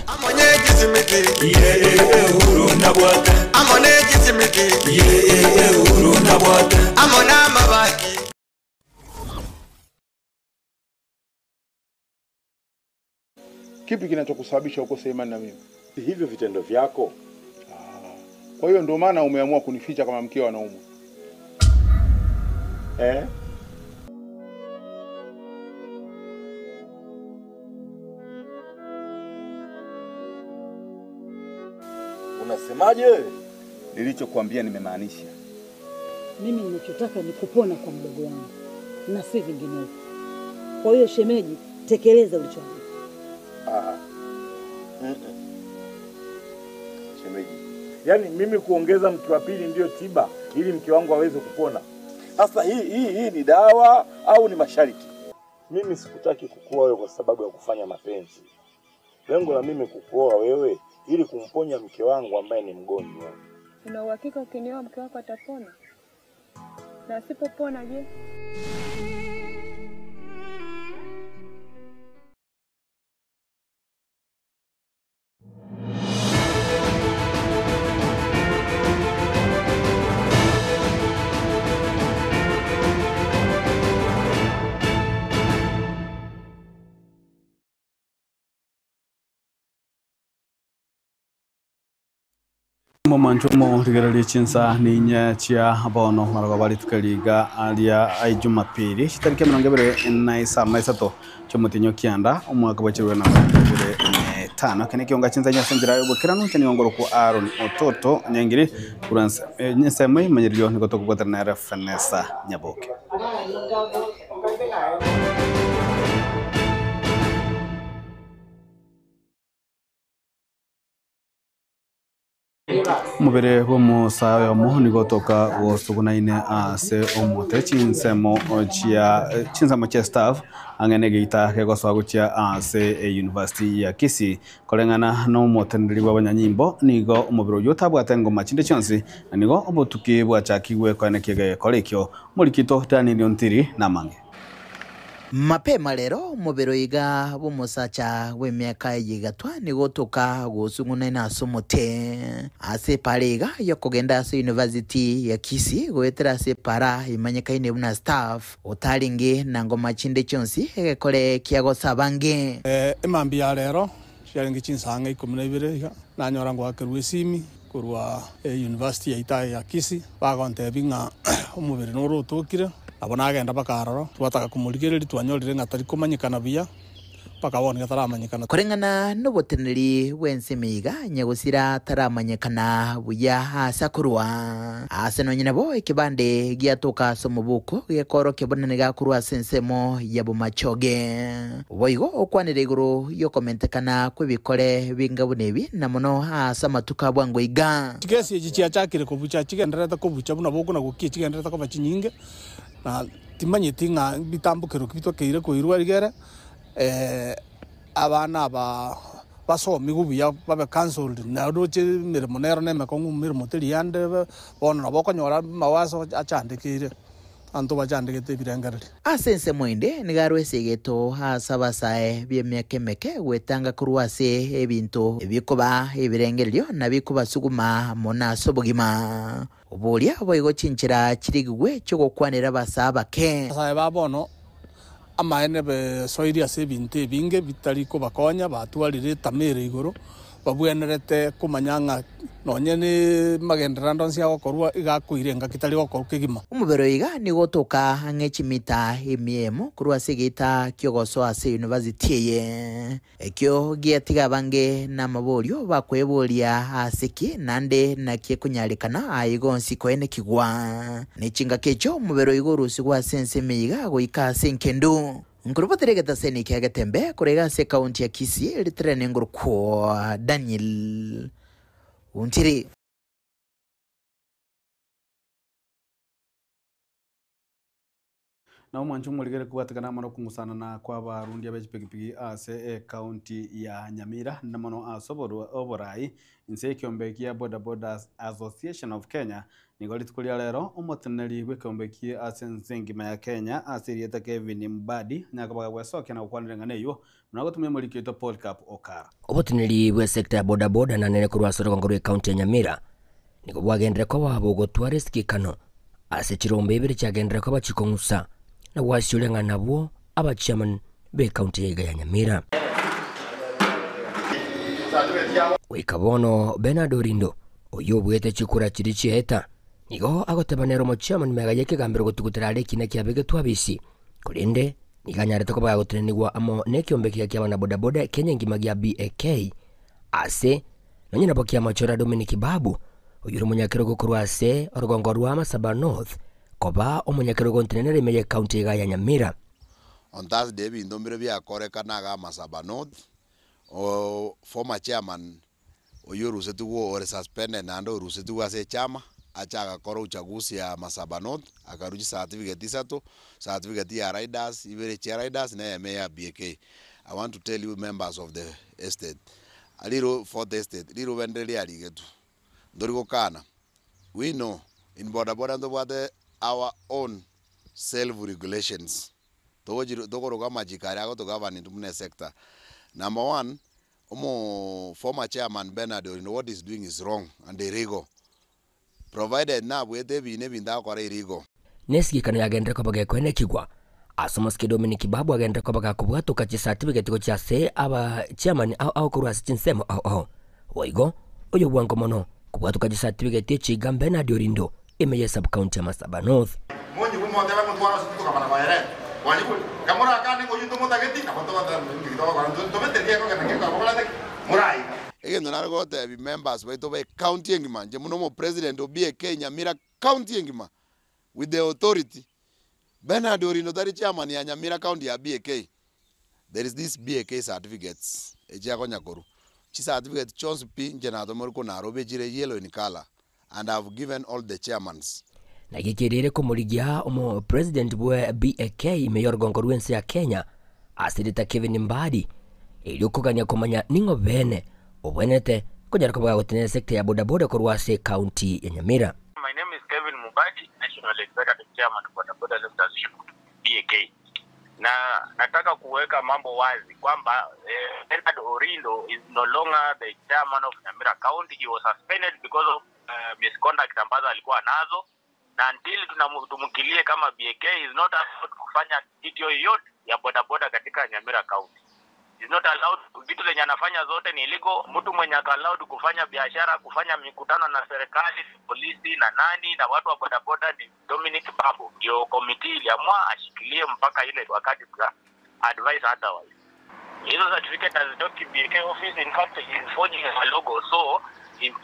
Kipi kinachokusababisha ukose imani na mimi? Hivyo vitendo vyako. Kwa hiyo ndio maana umeamua kunificha kama mkeo anaumwa. Eh? Unasemaje? Nilichokuambia nimemaanisha. Mimi ninachotaka ni kupona kwa mdogo wangu na si vinginevyo. Kwa hiyo shemeji, tekeleza ulichoambiwa. Ah. Mm-mm. Shemeji, yaani mimi kuongeza mke wa pili ndiyo tiba ili mke wangu aweze kupona? Sasa hii hii hii ni dawa au ni masharti? Mimi sikutaki kukua wewe kwa sababu ya kufanya mapenzi. Lengo la mimi kukuoa wewe ili kumponya mke wangu ambaye ni mgonjwa. Una uhakika ukinioa mke wako atapona? Na asipopona je? Momancho mo rigereria chinsa ninye chia bono marogo rituko riga aria ai Jumapili chitariki 25 chiomotinyo kianda omwaka bwa chirwe na 25 kene kionga chinsa nya njira yobokirano kene yongoro ku Aaron Ototo nyengiri kuransa nyesemo imanyirio niko tokubwatana na Vanessa Nyaboke. Omobere bw'omosae omo nigo otoka gosugunaine ase omote chinsemo chia chinsemo chia staff ang'e geita gegosoa gochia ase university ya Kisii koreng'ana na omoteneneri bwa abanyanyimbo nigo omobere oywo otabwate ngoma chinde chionsi na nigo obotuki bwachakigwe koenekia gekora ekio omorikito Daniel Ontiri namange. Mapema lero omobere iga bw'omosacha bw'emiaka yigatwa nigo otoka gosung'unaine ase omote ase epara iga yokogenda ase university ya Kisii goetera ase epara imanyekaine buna staff otaringe na ngoma chinde chionsi egekore kiagosa bange. Emambi ya lero chiarenge chinsanga 12 iga nanyora ngwakerwa esimi korwa university ya ita ya Kisii bagontebi ng'a omobere noro otokire abo nagenda bakaroro twataka kumurigereria twanyorire ng'a tari komanyekana buya mpaka bono gataramanyekana. Koreng'ana n'oboteneri bw'ensemo iga nyagosira taramanyekana buya ase akorwa ase nonye nabo ekebande giatoka ase omobuko gekorokia bonene gakorwa ase ensemo ya bomachoge boigo okwanera igoro yokomentekana kw'ebikore binga buna ebi na mono ase amatuko abwango iga. Chikesi echi chiachakire kobucha chigenderete kobucha buna bokona gokia chigenderete koba chinyinge na timanyeti ng'a bitambukero bitwakeire koirwa rigere abana aba basomi buya babe cancelled na roche mirimo nero nemekong'u mirimo teri yande bono nabo okonyora mawaso achandikire anto bachandikete ebirengereri. Ase ensemo ende nigo esegeto ase abasae b'emiaka emeke gwetanga korwa ase ebinto ebikoba ebirengererio na bikobasuguma mono ase obogima oboria boigo chinchera chirigwe chiogokwanera abasae abake. Abasae ba bono amaene besoiri ase ebinto ebinge bitari kobakonya batwarire etamere igoro babwenerete komanya ng'a nonye ne magenderero nsi agokorwa igakoire engaki tari gokorwa kegima. Omobere iga nigo otoka ang'e chimita emiemo korwa ase egeita kiogosoa ase university eye ekio giatiga abange na amaborio bakweboria ase ki nande naki ekonyarekana aigo nsi koenekigwa nechingaki ekio omobere iga orusigwa ase ensemo iga goika ase enkendu. Nkurubotere getaseni kia Getembe korega ase kaunti ya Kisii ritrene ngurukwo Daniel Untiri. Na omwancho omorigere kobwatekana mono okong'usana na kwa abarundi ab'echipikipiki ase ekaunti ya Nyamira na mono ase oborai inse ekiombe kia Boda Boda Association of Kenya nigo rituko ria rero omoteneneri bw'ekiombe kia ase ense engima ya Kenya ase erieta Kevin Mbadi nyakabaga gwesokia na gokwanera eng'ana eywo muna gotumia omoriki oito Polycarp Okara. Oboteneneri bwa sector ya boda boda na nene korwa ase orogongo rwa ekaunti ya Nyamira nigo bwagendere koba bogotwara esikikano ase chirombe ibere chiagendere koba chikong'usa na gwasiore ng'a nabwo abachairman b'ekaunti ya ya Nyamira. Goika bono Bernard Orindo oyo obwete chikura chiri chieta nigo agotebanera omochairman mega ya ekegambero gotugutera are ekina kiabegetwe abisi korende nigo anyarete koba gotenenigwa amo na ekiombe kiria kia abana bodaboda Kenya engima gia BAK ase nonye nabo kiamachora Dominic Babu oyo ore omonyakerogo korwa ase orogongo rwa Masaba North koba omonyakerogo ntenenere ime ya ekaunti iga ya Nyamira. On Thursday ebinto mbire biakorekana iga Masaba North former chairman oyo orusetigwe ore suspended naende orusetigwe ase echama acha agakora uchaguzi ya Masaba North akarwa chicertificate isato, certificate ya riders ibere chia riders na eyemo ya BAK. I want to tell you members of the estate, riru fourth estate, riruba ndire riarigetwe, ntori gokana, we know in boda boda ntobwate our own self regulations, togochiri tokoroka amachiko aria agoto govern intwe buna esector. Number one, omo former chairman Bernard Orino what he's doing is wrong and illegal, provided nabuete ebina ebinto agokora illegal. Nesigekano yagenderere koba gekoenekigwa ase omosike Dominic Babu agenderere koba gakobwatoka chisatifigeti gochia ase aba chairman ao ao korwa ase chinsemo ao ao. Boigo, oyo bwango mono kobwatoka chisatifigeti echi iga Bernard Orindo ime ye sub-county ya Masaba North. Monyigwe motebe motware ase titokabana baere. Mwanyigure? Kamorakane ng'a oyio ntomotageti, nabo togoteba ninki togokora, ntobete gekogenda gekobora ki? Moraika. Egento nare gotebia members baito ba ecounty engima, inche buna omopresident o BAK Nyamira county engima with the authority, Bernard Orindo tari chairman ya Nyamira county ya BAK, there is this BAK certificates echi akonya korwa. Chicertificate chionsi pi inche natomirwe korwa Nairobi chire yellow in colour and I have given all the chairmans. Na gekerire komorigia omo president bwe BAK ime y'orugongo rw'ense ya Kenya ase erieta Kevin Mbadi erio kogania komanya ning'o bene obwenerete konyara koba gagotenena esector ya bodaboda korwa ase ecounty ya Nyamira. My name is Kevin Mubadi, National Executive Chairman Boda Boda Sector Association BAK. Na nataka kuweka mambo wazi kwamba eh, Bernard Orindo is no longer the chairman of Nyamira County. He was suspended because of uh, misconduct ambazo alikuwa nazo na until tumkilie kama BAK is not allowed kufanya kitu yoyote ya bodaboda katika Nyamira County. Is not allowed, vitu zenye anafanya zote ni illegal. Mtu mwenye ako allowed kufanya biashara, kufanya mikutano na serikali, polisi na nani na watu wa bodaboda ni Dominic Babu. Ndio committee iliamua ashikilie mpaka ile wakati tuta advise otherwise. Hizo certificate hazitoki BK office, in fact he is forging a logo, so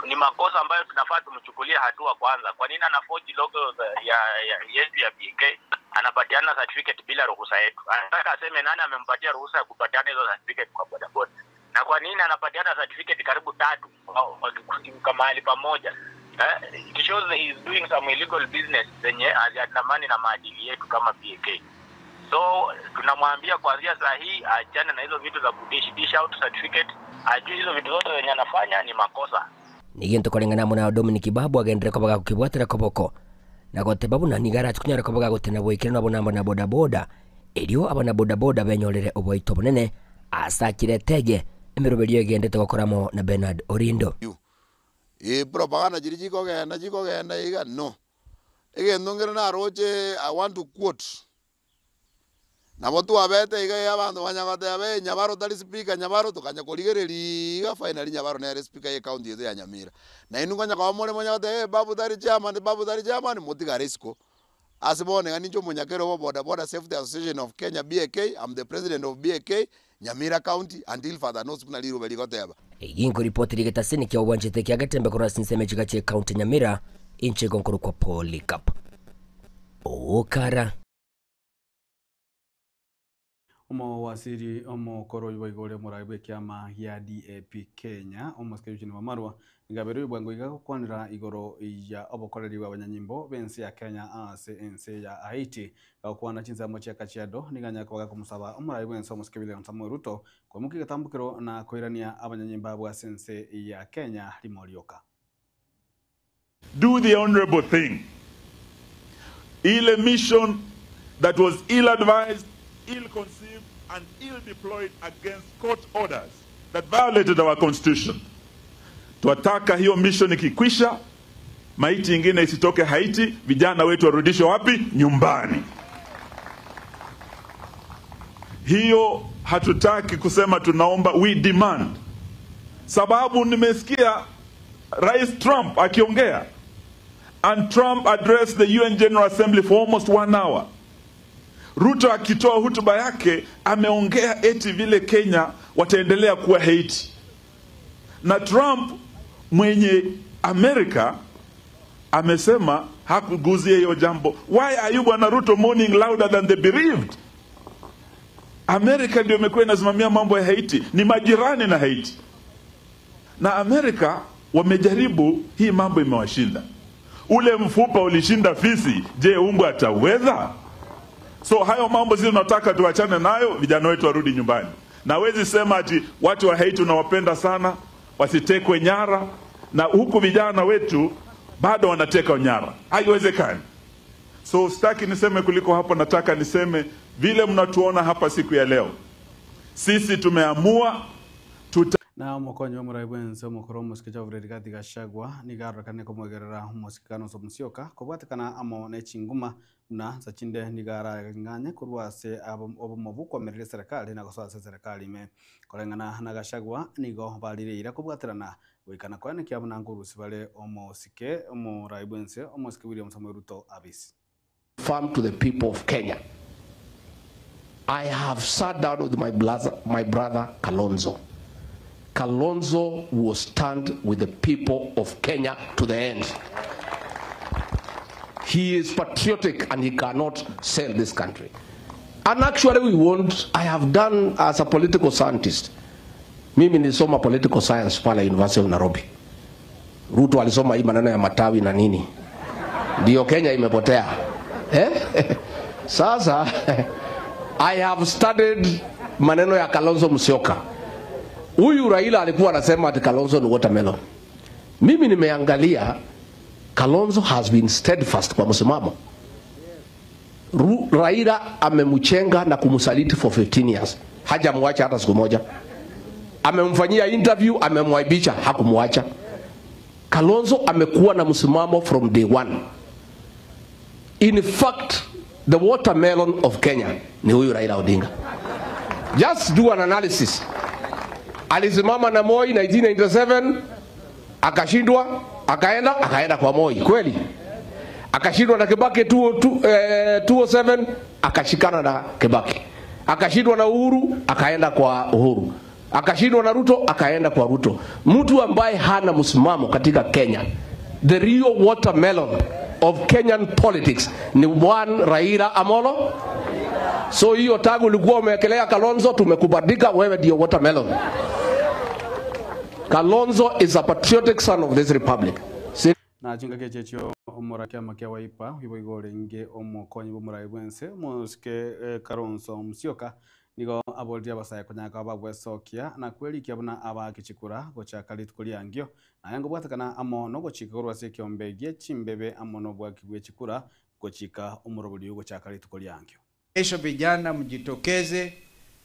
ni makosa ambayo tunafaa tumchukulie hatua kwanza. Kwa nini ana forge logo ya, ya yetu ya BK? Anapatiana certificate bila ruhusa yetu. Anataka aseme nani amempatia ruhusa ya kupatiana hizo certificate kwa bodaboda, na kwa nini anapatiana certificate karibu tatu kwa mahali pamoja? Eh, it shows that he is doing some illegal business zenye haziandamani na maadili yetu kama BK. So tunamwambia kuanzia saa hii aachane na hizo vitu za kudish dish out certificate, ajue hizo vitu zote zenye anafanya ni makosa. Nigento koreng'ana amo na Dominic Babu agenderere koba gakokebwatera koboko na goteba buna nigo arache konyara koba gagotena boikeranu abwo namba na bodaboda erio abana bodaboda benyorere oboito obonene ase akire etege emeroberio egendete gokora amo na Bernard Orindo. Ee propaganda chiria chikogenda chikogenda iga no. Egento nkere naroche I want to quote, nabo twabete iga iga abanto banya goteba eh Nyabaro tari speaker Nyabaro, tokanya korigereria iga finally Nyabaro nere speaker ye ecounty yaito ya Nyamira. Nainwe konya koba more monya goteba eh Babu tari chairman, Babu tari chairman, motigare isiko. Ase bono iga ninche omonyakeri obo boda boda safety association of Kenya BAK, I'm the president of BAK Nyamira county until further notice buna rirobe rigoteba. Eyio nkoripoti rigetasini kia obwanchete kia Getembe korwa ase ensemo echiga chie county Nyamira, inche igo nkorokwa Polycarp Okara. Omowasiri omokoro oyio boigo ore omorai bw'ekiama gia DAP Kenya, omosike Eugene Wamalwa, nigo abeire bwango iga gokwanera igoro ya obokoreri bw'abanyanyimbo b'ense ya Kenya ase ense ya Haiti. Gagokwana chinsemo chia Kajiado, nigo anyare koba gakomosaba omorai bw'ense omosike William Samoei Ruto koimokia egetambokero na koirania abanyanyimbo abwo ase ense ya Kenya rimo rioka. Do the honourable thing. Ile mission that was ill advised, ill conceived and ill deployed against court orders that violated our constitution. Twataka hiyo mission ikikwisha, maiti ingine isitoke Haiti, vijana wetu warudishwe wapi? Nyumbani. Hiyo hatutaki kusema tunaomba, we demand. Sababu nimesikia Rais Trump akiongea and Trump addressed the UN General Assembly for almost one hour. Ruto akitoa hotuba yake ameongea eti vile Kenya wataendelea kuwa Haiti, na Trump mwenye Amerika amesema hakuguzia hiyo jambo. Why are you bwana Ruto mourning louder than the bereaved? Amerika ndio imekuwa inasimamia mambo ya Haiti, ni majirani na Haiti, na Amerika wamejaribu hii mambo imewashinda. Ule mfupa ulishinda fisi, je, umbwa ataweza? So hayo mambo sisi tunataka tuachane nayo, vijana wetu warudi nyumbani. Na hawezi sema ati watu wa Haiti unawapenda sana wasitekwe nyara, na huku vijana wetu bado wanateka nyara. Haiwezekani. So sitaki niseme kuliko hapo, nataka niseme vile mnatuona hapa siku ya leo, sisi tumeamua tuta Na omokonyi omorai bwense omokoro omosike Geoffrey Rigathi Gachagua nigo arorekane komoegerera omosike Kalonzo Musyoka kobwatekana amo ne chinguma buna nsa chinde nigo arang'anye korwa ase obomo bw'okoamerera eserekari na gosoa ase eserekari ime. Koreng'ana na Gachagua nigo barire eira kobwaterana goika na koenekia buna nkorusia bare omosike omorai bwense omosike William Samoei Ruto abisi. Firm to the people of Kenya. I have sat down with my brother, my brother Kalonzo. Kalonzo will stand with the people of Kenya to the end. He is patriotic and he cannot sell this country. And actually we won't, I have done as a political scientist. Mimi nilisoma political science pale University of Nairobi. Ruto alisoma hii maneno ya matawi na nini. Ndio Kenya imepotea. Eh? Sasa I have studied maneno ya Kalonzo Musyoka. Huyu Raila alikuwa anasema ati Kalonzo ni watermelon. Mimi nimeangalia Kalonzo has been steadfast kwa msimamo. Raila amemchenga na kumsaliti for 15 years. Hajamwacha hata siku moja. Amemfanyia interview, amemwaibisha, hakumwacha. Kalonzo amekuwa na msimamo from day one. In fact, the watermelon of Kenya ni huyu Raila Odinga. Just do an analysis. Alisimama na Moi 1997 akashindwa, akaenda akaenda kwa Moi kweli, akashindwa na Kibaki 207 akashikana na Kibaki, akashindwa na Uhuru akaenda kwa Uhuru, akashindwa na Ruto akaenda kwa Ruto. Mtu ambaye hana msimamo katika Kenya, the real watermelon of Kenyan politics ni one Raila Amolo. So hiyo tagu ulikuwa umewekelea Kalonzo, tumekubandika wewe ndio watermelon. Kalonzo is a patriotic son of this republic. Si Na chingaki echi echio omora kiama kia Wiper ibo igo orenge omokonyi bw'omorai bwense omosike eh, Kalonzo Musyoka nigo aboririe abasae konyaka bagwesokia na kwerikia buna abaake chikura gochaka rituko riangio naye ngobwatekana amo nogochika korwa ase ekiombe gie chimbebe amo nobwaki bwe chikura gochika omorobori gochaka rituko riangio. Kesho vijana mjitokeze.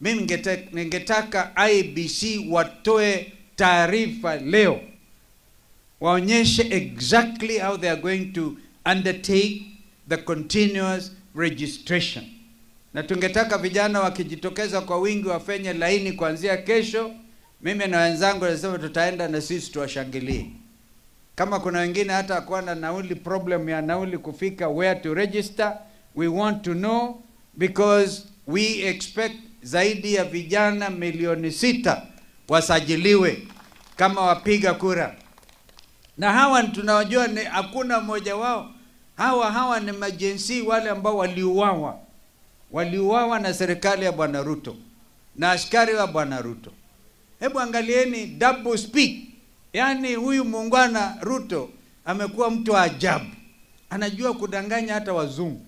Mimi ningetaka IEBC watoe taarifa leo, waonyeshe exactly how they are going to undertake the continuous registration, na tungetaka vijana wakijitokeza kwa wingi wafenye laini kuanzia kesho. Mimi na wenzangu nasema tutaenda na sisi tuwashangilie. Kama kuna wengine hata hakuwa na nauli, problem ya nauli kufika where to register, we want to know because we expect zaidi ya vijana milioni 6 wasajiliwe kama wapiga kura, na hawa tunawajua ni hakuna mmoja wao. Hawa ni majensi wale ambao waliuawa na serikali ya Bwana Ruto na askari wa Bwana Ruto. Hebu angalieni double speak. Yaani huyu muungwana Ruto amekuwa mtu wa ajabu, anajua kudanganya hata wazungu.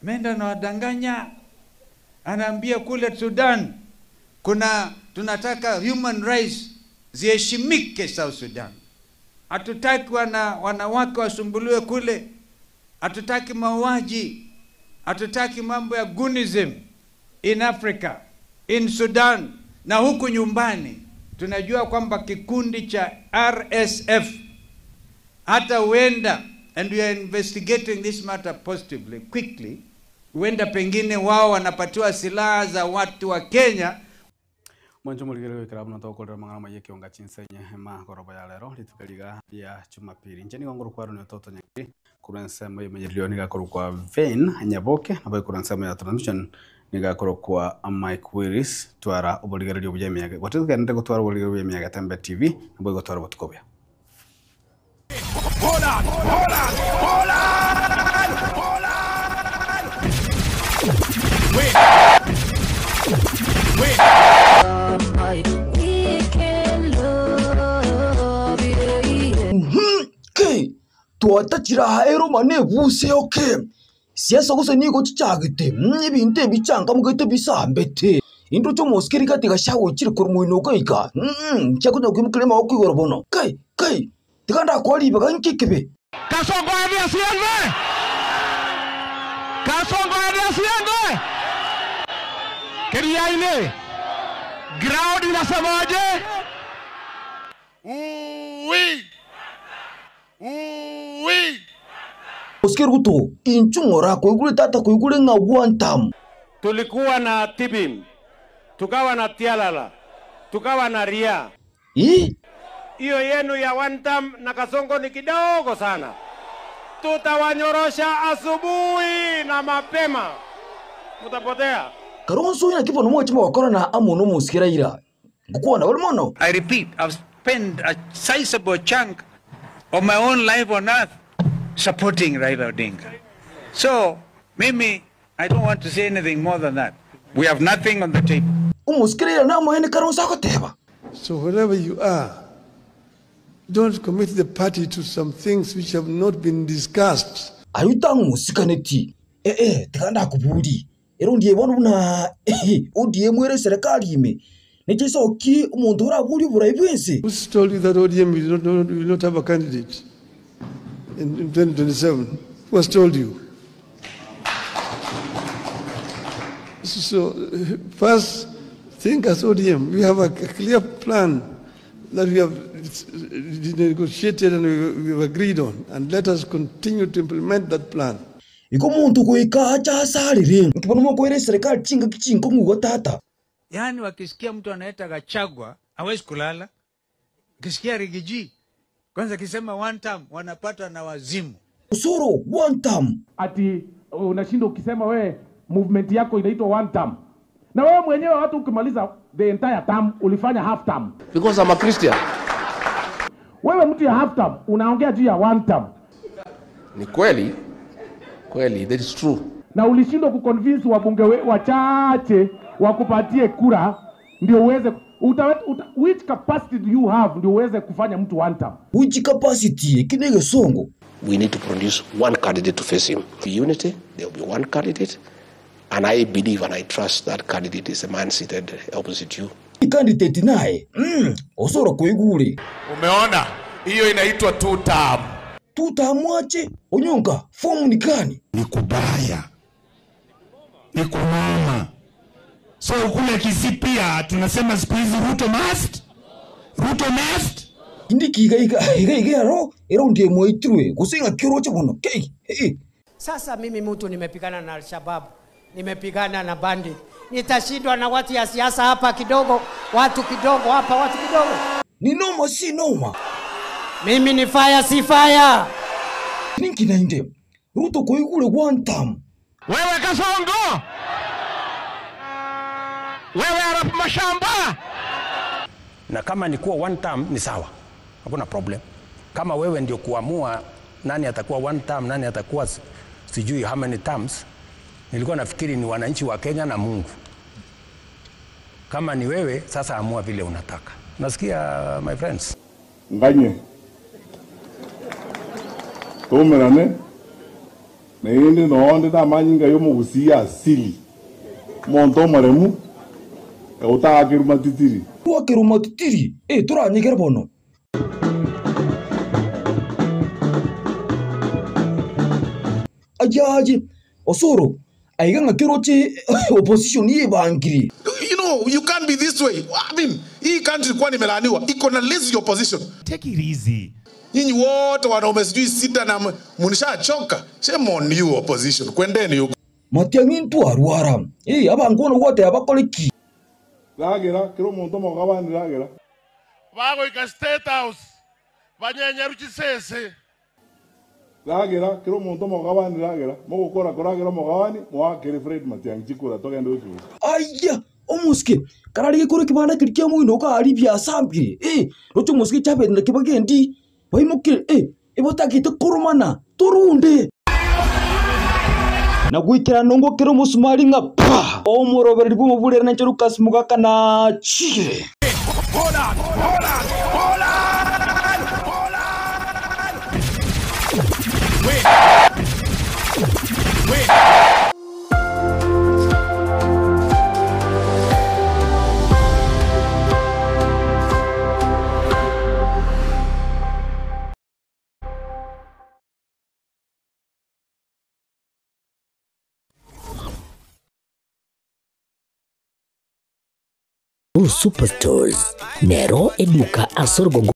Ameenda na wadanganya, anaambia kule Sudan kuna tunataka human rights ziheshimike South Sudan, hatutaki wanawake wasumbuliwe kule, hatutaki mauaji, hatutaki mambo ya gunism in Africa, in Sudan. Na huku nyumbani tunajua kwamba kikundi cha RSF hata huenda, and we are investigating this matter positively quickly, huenda pengine wao wanapatiwa silaha za watu wa Kenya. Mwancho muligere gwikara buno tokorera mang'ana maiye kionga chinsenye magoroba ya lero rituko riga ria Jumapili. Inche nigo ngoro kwarwo ni ototo nyakiri korwa ensemo y'emenyererio niga korwa kwa Vane Nyaboke nabo korwa ensemo ya transmission niga korwa kwa Mike Willis twara oborigererio buya emiaka gwatugenderete gotwara oborigererio buya emiaka Tembe TV nabo igotwara obotuko buya. Hold on, hold on, hold on, hold on. Wait. Wait. Ke twatachira eroma nebuse oke siasa gose nigo chichagete ebinto ebichangamugete bisambete. Indoche omosike Rigathi Gachagua oichire korwa moino goika, mm, nchiakonya koimokereria amaboko igoro bono. Kai, kai, tiga ndakoa ribaga inki ekebe. Kasongo aende asiende! Kasongo aende asiende! Keriaini, ground inasemaje? Uwi! Uwi! Osike Ruto, inchu ng'ora koigure tata koigure ng'a one term. Tulikuwa na Tibim, tukawa na Tialala, tukawa na Ria. Ii? Hiyo yenu ya one term na Kasongo ni kidogo sana. Tutawanyorosha asubuhi na mapema, mutapotea. Kalonzo naki bono mwanche mogokorana amo nomosike Raila. Ngokwana ore mono. I repeat, I've spent a sizable chunk of my own life on earth supporting Raila Odinga. So, mimi, I don't want to say anything more than that. We have nothing on the table. Omosike Raila namaene Kalonzo agoteba. So wherever you are, don't commit the party to some things which have not been discussed. Ayio tang'usikaneti, ee, tiga ndakobori, ere ondie bono buna ODM ere eserekari ime, nechisoki omonto oraborie oborai bw'ense? Who told you that ODM will not have a candidate in 2027? Who has told you? So first, think as ODM. We have a clear plan that we have negotiated and we have agreed on, and let us continue to implement that plan. Igo omonto goika ache asarere, nki bono mokoira eserekari chingaki chinkong'u igo tata? Yaani wakisikia mtu anaita Gachagua hawezi kulala. Ukisikia Rigiji kwanza akisema one term wanapata na wazimu. Osoro one term. Ati unashinda ukisema we movement yako inaitwa one term, na wewe mwenyewe watu ukimaliza the entire term ulifanya half term. Because I'm a Christian. Wewe mtu ya half term unaongea juu ya one term. Ni kweli kweli, that is true. Na ulishindwa kuconvince wabunge wachache wakupatie kura ndio uweze which capacity do you have ndio uweze kufanya mtu one term? Which capacity? Kine gesongo. We need to produce one candidate to face him. For unity, there will be one candidate, and I believe and I trust that candidate is the man seated opposite you. Candidate naye. Osoro koigure. Umeona? Hiyo inaitwa two term. Two term wache? Onyonka, form ni gani? Ni kubaya. Ni kunoma. So kule Kisii pia tunasema siku hizi Ruto must. Ruto must. Indiki iga iga iga iga ro ero ndiye moitirwe gusinga kiroche bono. Kei. Hey. Sasa mimi mtu nimepigana na Al-Shabaab, nimepigana na bandit. Nitashindwa na watu ya siasa hapa kidogo, watu kidogo hapa, watu kidogo. Ni noma si noma. Mimi ni fire si fire. Ninki na inde. Ruto koigure one term. Wewe Kasongo. Wewe Arap Mashamba. Na kama ni kuwa one term ni sawa, hakuna problem. Kama wewe ndio kuamua nani atakuwa one term, nani atakuwa sijui how many terms, nilikuwa nafikiri ni wananchi wa Kenya na Mungu. Kama ni wewe sasa, amua vile unataka. Nasikia my friends. Nganye. Tumerane. Na yindi noonde na manyinga yo mugusia asili. Monto maremu. Utaakiruma titiri. Wakiruma titiri. Turanyigera bono. Ajaji Osoro aiga ng'akiroche opposition ye bangiri. You know, you can't be this way. I mean, hii country kwani imelaaniwa? Iko na lazy opposition. Take it easy. Nyinyi wote wanaume sijui sita na mnishachoka. Shame on you opposition. Kwendeni huko. Matiang'i ntwarwara. Abangona wote abakoleki. Ragira, kiro muntu mogabani ragira. Bagoika State House. Banyenyeru chisese. Ragira, kiro muntu mogabani ragira. Mogokora koragira mogabani, mwakere Fred Matiang'i chikura togende uchu. Aya, omuske. Karari gikuru kibanda kiri kia muino ka ari bya sambire. Rocho muske chabe na kibagendi. Baimukire, ibotagite kurumana. Turunde. Na gwikira nongo kiro musumari nga pa. Omurobere bwo mubulere na Lucas Mugaka na chire. Hold on, hold on, hold on, hold on. Wait. Wait. Uhuru Superstores nero eduka ase orogongo.